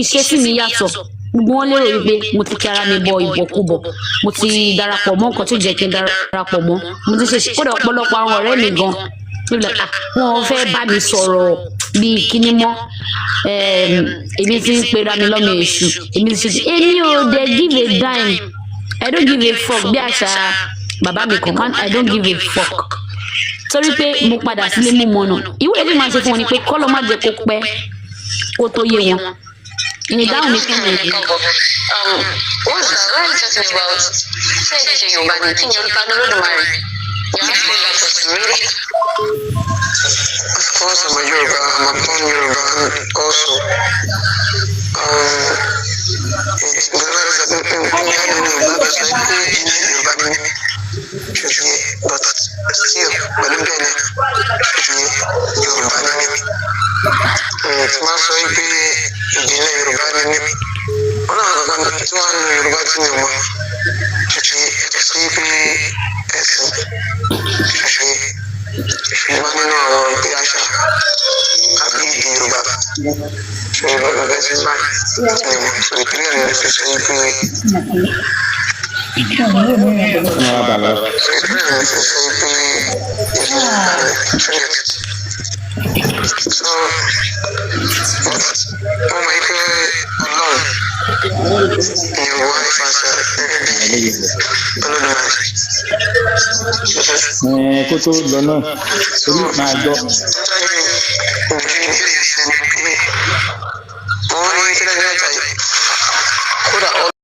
ìṣesí mi yàtọ̀. Gbogbo wọn lérò wípé mo ti kí ara mi bọ ìbọ̀kúbọ̀, mo ti darapọ̀ mọ́ nǹkan tó jẹ́ kí n darapọ̀ mọ́, mo ti ṣe. Kódà ọ̀pọ̀lọpọ̀ àwọn ọ̀rẹ́ mi gan níbi like, ah, wọn fẹ́ bá mi sọ̀rọ̀ bíi kíní mọ́. Èmi ti ń pera mi lọ́mọ èṣù, èmi ti ṣe. Èmi ò dẹ̀ give a dime. I don't give a fuck. Bí àṣà bàbá mi kan, I don't give a fuck, torí pé mo padà sílé mú mọ́nà. Ìwé tí màá ṣe fún wọn ni pé kọ́lọ́ má jẹ́ kó pẹ́ kó tó yé wọn. Ìdáhùn mi fún mi nìyí. What's that? What are you talking about? Ṣé ẹ ṣe Yorùbá ni? Kí ni orúkọ Olódùmarè? You're asking that question, really? Of course, I'm a Yoruba. I'm a born Yoruba also. Yorùbá ni mí. But still, pẹ̀lú bẹ́ẹ̀ náà, Yorùbá ni mí. Tí máa sọ pé ìdílé Yorùbá ni mí. Wọ́n náà kankan tí wọ́n á lo Yorùbá tí mi ò mọ̀. Ṣùgbọ́n yàtọ̀ sí pé ẹ̀sìn, ṣùgbọ́n wọ́n nínú àwọn pé àṣà àbí èdè Yorùbá. Ṣùgbọ́n bẹ́ẹ̀ sí báyìí tí mi ò mọ̀. So ìpínlẹ̀ mi fi sọ pé so ìpínlẹ̀ mi fi sọ pé ìdílé Yorùbá ni. So, but wọ́n mọ̀ pé Ọlọ́run ni wọ́n nípasẹ̀ gẹ́gẹ́ bí Olódùmarè. Ẹ kó tó lọ náà, torí máa gbọ́.